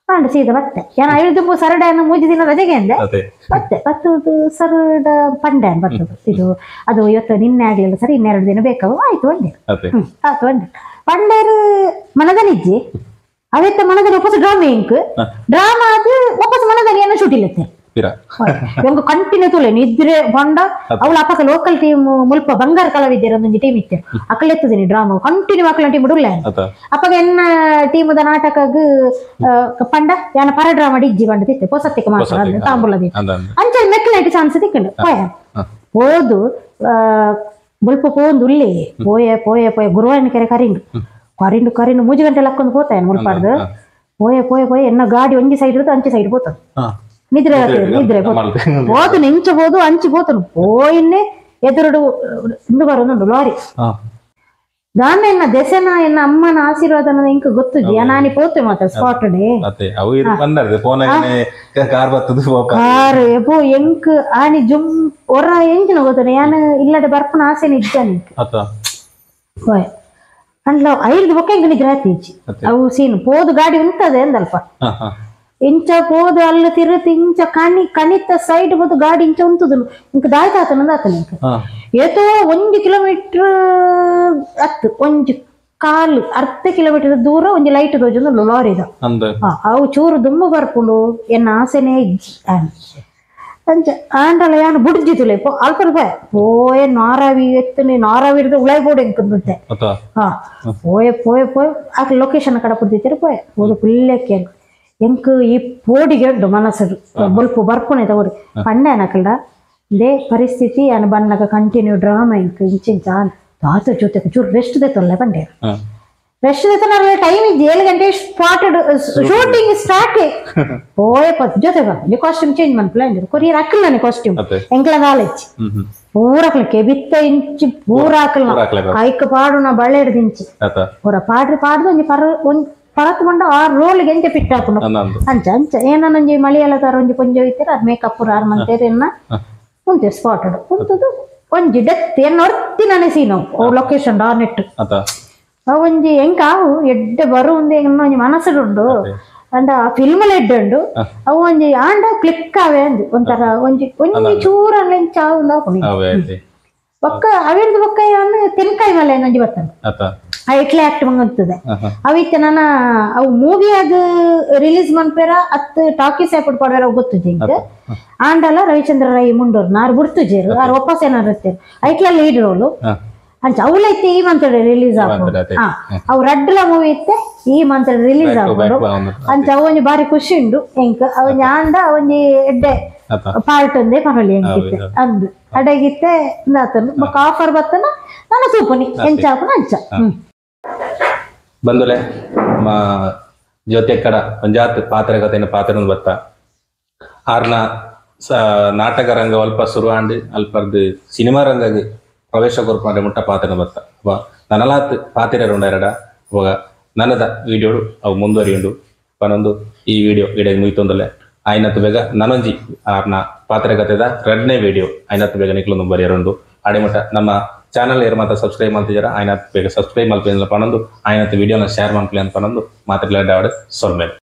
[SPEAKER 1] ಪಂಡ ಸೀದಾ ಬತ್ತೆ ಏನ ಐದು ದುಂಬು ಸರಡ ಮೂಜಿ ದಿನ ರಜೆಗೆ ಅಂದೆ ಬತ್ತೆ ಬತ್ತದು ಸರಡ ಪಂಡೆ ಬರ್ತದೆ ಇದು ಅದು ಇವತ್ತು ನಿನ್ನೆ ಆಗ್ಲಿಲ್ಲ ಸರ್ ಇನ್ನೆರಡು ದಿನ ಬೇಕಾವು ಆಯ್ತು ಬಂಡೆ ಆಯ್ತು ಬಂಡೆ ಪಂಡೇರು ಮನದನಿಜ್ಜಿ ಅವೆತ್ತ ಮನದಲ್ಲಿ ವಾಪಸ್ drama ink drama ಅದು ವಾಪಸ್ ಮನದಲ್ಲಿ ಏನೋ ಶೂಟ್ ಇಲ್ಲತ್ತೆ ಎಂಗ ಕಂಟಿನ್ಯೂ ತುಲೆ ನಿದ್ರೆ ಬಂಡ ಅವಳ ಅಪ್ಪಕ ಲೋಕಲ್ ಟೀಮ್ ಮುಲ್ಪ ಬಂಗಾರ ಕಲಾವಿದ್ಯರ ಒಂದೊಂದು ಟೀಮ್ ಇತ್ತೆ ಅಕಲೆತ್ತದೀನಿ ಡ್ರಾಮಾ ಕಂಟಿನ್ಯೂ ಅಕಲ ಟೀಮ್ ಉಡ್ಲ ಅಪ್ಪಗ ಎನ್ನ ಟೀಮದ ನಾಟಕಗ್ ಪಂಡ ಯಾನ ಪರ ಡ್ರಾಮಾ ಇಜ್ಜಿ ಬಂಡ ತಿತ್ತೆ ಪೊಸತ್ತಿಗೆ ಮಾತ್ರ ತಾಂಬೂಲದಿ ಅಂಚೆ ಮೆಕ್ಕಲೈಟ್ ಚಾನ್ಸ್ ತಿಕ್ಕಂಡು ಪೋಯ ಹೋದು ಬೊಲ್ಪ ಪೋಂದು ಉಲ್ಲಿ ಪೋಯೆ ಪೋಯೆ ಪೋಯೆ ಗುರುವಾಯನ ಕೆರೆ ಕರಿಂಡು ಕರಿಂಡು ಕರಿಂಡು ಮೂಜಿ ಗಂಟೆ ಲಕ್ಕೊಂದು ಪೋತಾಯನ್ ಮುಲ್ಪಾಡ್ದು ಪೋಯೆ ಪೋಯೆ ಪೋಯೆ ಎನ್ನ ಗಾಡಿ ಒಂಜಿ ಸೈಡ್ ಇರುತ್ತೆ ಅಂಚೆ ಸೈಡ್ ಪೋತದೆ ನಿದ್ರೆ ನಿದ್ರೆ ಹೋದು ನೆಂಚ ಹೋದು ಅಂಚಿ ಪೋತನು ಪೋಯಿನ್ನೆ ಎದುರುಡು ಇಂದು ಬರೋದುಂಡು ಲಾರಿ ದಾನ ಎನ್ನ ದೆಸೆನ ಎನ್ನ ಅಮ್ಮನ ಆಶೀರ್ವಾದ ಇಂಕ ಗೊತ್ತು ನಾನಿ ಪೋತೆ ಮಾತ್ರ ಸ್ಪಾಟ್ ಡೇ ಕಾರ್ ಎಬೋ ಎಂಕ್ ಆನಿ ಜುಮ್ ಒರ ಎಂಜಿನ ಗೊತ್ತಾನೆ ಯಾನ ಇಲ್ಲಡೆ ಬರ್ಪನ ಆಸೆನ ಇದ್ದಾನೆ ಹೋಯ್ ಅಂಡ್ಲ ಐದು ಬೊಕ್ಕ ಎಂಕ್ ನಿದ್ರೆ ಆತೀಚಿ ಅವು ಸೀನು ಪೋದು ಗಾಡಿ ಉಂಟದೆ ಅಂದಲ್ಪ ಇಂಚ ಪೋದು ಅಲ್ಲ ತಿರುತಿ ಇಂಚ ಕಣಿ ಕಣಿತ ಸೈಡ್ ಬೋದು ಗಾಡಿ ಇಂಚ ಉಂಟುದು ಇಂಕ ದಾಯ್ತ ಆತನಂದ ಆತನ ಇಂಕ ಏತೋ 1 ಕಿಲೋಮೀಟರ್ ಹತ್ತು ಒಂಜಿ ಕಾಲು ಅರ್ಧ ಕಿಲೋಮೀಟರ್ ದೂರ ಒಂಜಿ ಲೈಟ್ ರೋಜೊಂದು ಲಾರಿ ಇದ ಅವು ಚೂರು ದುಮ್ಮು ಬರ್ಪುಂಡು ಎನ್ನ ಆಸೆನೇ ಇಜ್ಜಿ ಅಂಚ ಆಂಡಲ ಯಾನು ಬುಡ್ಜಿతుಲೆ ಅಲ್ಪ ರೂಪಾಯಿ ಪೋಯೆ ನಾರಾವಿ ಎತ್ತನೆ ನಾರಾವಿ ಹಿಡಿದು ಉಳಾಯಿ ಬೋಡು ಎಂಕಂತೆ ಹಾ ಪೋಯೆ ಪೋಯೆ ಪೋಯೆ ಆಕ ಲೊಕೇಶನ್ ಕಡೆ ಪುಡ್ದಿತ್ತೀರ ಪೋಯೆ ಹೋದು ಪುಲ್ಲೆಕ್ಕೆ ಎಂಕ್ ಈ ಪೋಡಿಗೆ ಉಂಟು ಮನಸ್ಸು ಬೊಲ್ಪು ಬರ್ಪುನೆ ತಗೋಡಿ ಪಂಡೆ ಅನಕಲ್ಡ they ಪರಿಸ್ಥಿತಿ ಅನ್ ಬನ್ನಗ ಕಂಟಿನ್ಯೂ ಡ್ರಾಮಾ ಇಂಕ್ ಇಂಚಿಂಚ ತಾತ ಜೊತೆ ಚೂರು ರೆಸ್ಟ್ ದೆತ್ತೊಲ್ಲೆ ಪಂಡೆ ರೆಸ್ಟ್ ದೆತ್ತನ ಟೈಮ್ ಇಜ್ಜಿ 7 ಗಂಟೆ spotted shooting start ಪೋಯೆ ಪತ್ ಜೊತೆ ಬಾ ಕಾಸ್ಟ್ಯೂಮ್ ಚೇಂಜ್ ಮನ್ಪುಲ ಅಂದ್ರು ಕೊರಿಯರ್ ಅಕ್ಕಲ್ಲಾನೆ ಕಾಸ್ಟ್ಯೂಮ್ ಎಂಕ್ಲ ನಾಲೆಜ್ ಪೂರ ಕೆಬಿತ್ತ ಇಂಚಿ ಪೂರ ಹಾಕಲ್ಲ ಕೈಕ್ ಪಾಡುನ ಬಳ್ಳೆ ಹಿಡ್ದು ಇಂಚಿ ಪೂರ ಪಾಡ್ರಿ ಪಾಡ್ದು ಒಂಜಿ ಪರ ಒಂಜಿ ಪರತ್ ಮಂಡ ಆ ರೋಲ್ಗೆ ಎಂಚ ಪಿಟ್ ಹಾಕೊಂಡು ಅಂಚ ಅಂಚ ಏನೊಂಜಿ ಮಳೆಯಲ್ಲ ತರ ಒಂಜಿ ಕೊಂಜ ಇತ್ತರ ಅದು ಮೇಕಪ್ ಆರು ಮಂತೇರು ಎನ್ನ ಉಂಟು ಸ್ಪಾಟೆಡ್ ಉಂಟುದು ಒಂಜಿ ಡೆತ್ ಎನ್ನ ಒರ್ತಿನೇ ಸೀನು ಓ ಲೊಕೇಶನ್ ಆ ನೆಟ್ ಒಂಜಿ ಎಂಕ ಆವು ಎಡ್ಡೆ ಬರು ಉಂದು ಎನ್ನ ಒಂಜಿ ಮನಸ್ಸು ಉಂಡು ಅಂಡ ಆ ಫಿಲ್ಮ್ ಎಡ್ಡೆ ಉಂಡು ಅವು ಒಂಜಿ ಆಂಡ ಕ್ಲಿಕ್ ಆವೆ ಅಂದು ಒಂಥರ ಒಂಜಿ ಒಂಜಿ ಚೂರ ಎಂಚ ಆವು ಬೊಕ್ಕ ಅವಿರ್ದು ಬೊಕ್ಕ ಯಾನ್ ತೆನ್ಕಾಯಿ ಮಲೆ ಒಂಜಿ ಬರ್ತಾನೆ ಆ ಎಟ್ಲೆ ಆಕ್ಟ್ ಮಂಗಂತದೆ ಅವಿತ್ತೆ ನನ್ನ ಅವು ಮೂವಿ ಅದು ರಿಲೀಸ್ ಮನ್ಪೇರ ಅತ್ ಟಾಕೀಸ್ ಆಪುಡ್ ಪಾಡ್ವೇರ ಅವು ಗೊತ್ತುಜಿ ಇಂಕ್ ಆಂಡಲ ರವಿಚಂದ್ರ ರೈ ಮುಂಡೋರು ನಾರು ಗುರ್ತುಜೇರು ಆರು ವಾಪಸ್ ಏನಾರು ಇರ್ತಾರೆ ಐಟ್ಲ ಲೀಡ್ ರೋಲು ಅಂಚ ಅವಲೈತೆ ಈ ಮಂತ್ ರಿಲೀಸ್ ಆಪುಂಡು ಅವು ರಡ್ಲ ಮೂವಿ ಇತ್ತೆ ಈ ಮಂತ್ ರಿಲೀಸ್ ಆಪುಂಡು ಅಂಚ ಅವು ಒಂಜಿ ಬಾರಿ ಖುಷಿ ಉಂಡು ಎಂಕ್ ಅವೊಂಜಿ ಆಂಡ ಒಂಜಿ ಎಡ್ಡೆ ಪಾರ್ಟ್ ಒಂದೇ ಪರೊಲಿ ಎಂಕಿತ್ತೆ ಅಂದು ಅಡಗಿತ್ತೆ ಇಂದಾತನು ಬೊಕ್ಕ ಆಫರ್ ಬತ್ತನ ನಾನು ತೂಪುನಿ ಎಂಚ ಆಪುನ ಅಂಚ.
[SPEAKER 2] ಬಂದುಲೆ ಮಾ ಜ್ಯೋತಿ ಅಕ್ಕಡ ಒಂಜಾತ್ ಪಾತ್ರ ಕಥೆನ ಪಾತ್ರ ಬತ್ತ ಆರ್ನ ನಾಟಕ ರಂಗ ಅಲ್ಪ ಶುರು ಆಂಡ್ ಅಲ್ಪರ್ದು ಸಿನಿಮಾ ರಂಗಗ್ ಪ್ರವೇಶ ಕೊರ್ಪಂಡೆ ಮುಟ್ಟ ಪಾತೆರ ಬತ್ತ ಅವ ನನಲಾತ್ ಪಾತೆರ ಅವಾಗ ನನದ ವಿಡಿಯೋ ಅವು ಮುಂದುವರಿಯುಂಡು ಪನೊಂದು ಈ ವಿಡಿಯೋ ಇಡೆ ಮುಗಿತೊಂದಲೆ ಆಯ್ನತ್ ಬೇಗ ನನೊಂಜಿ ಆರ್ನ ಪಾತ್ರಗತೆದ ರಡ್ನೇ ವಿಡಿಯೋ ಆಯ್ನತ್ ಬೇಗ ನಿಕ್ಲೊಂದು ಬರಿಯರುಂಡು ಆಡೆ ಮಟ್ಟ ನಮ್ಮ ಚಾನಲ್ ಏರ್ ಮಾತ ಸಬ್ಸ್ಕ್ರೈಬ್ ಮಾಡ್ತಿದ್ದೀರಾ ಆಯ್ನತ್ ಬೇಗ ಸಬ್ಸ್ಕ್ರೈಬ್ ಮಲ್ಪಿ ಪನೊಂದು ಆಯ್ನತ್ ವಿಡಿಯೋನ ಶೇರ್ ಮಲ್ಪಿ ಅಂತ ಪನೊಂದು ಮಾತಾಡ್ಲಾಡ ಸೊಲ್ಮೇಲೆ.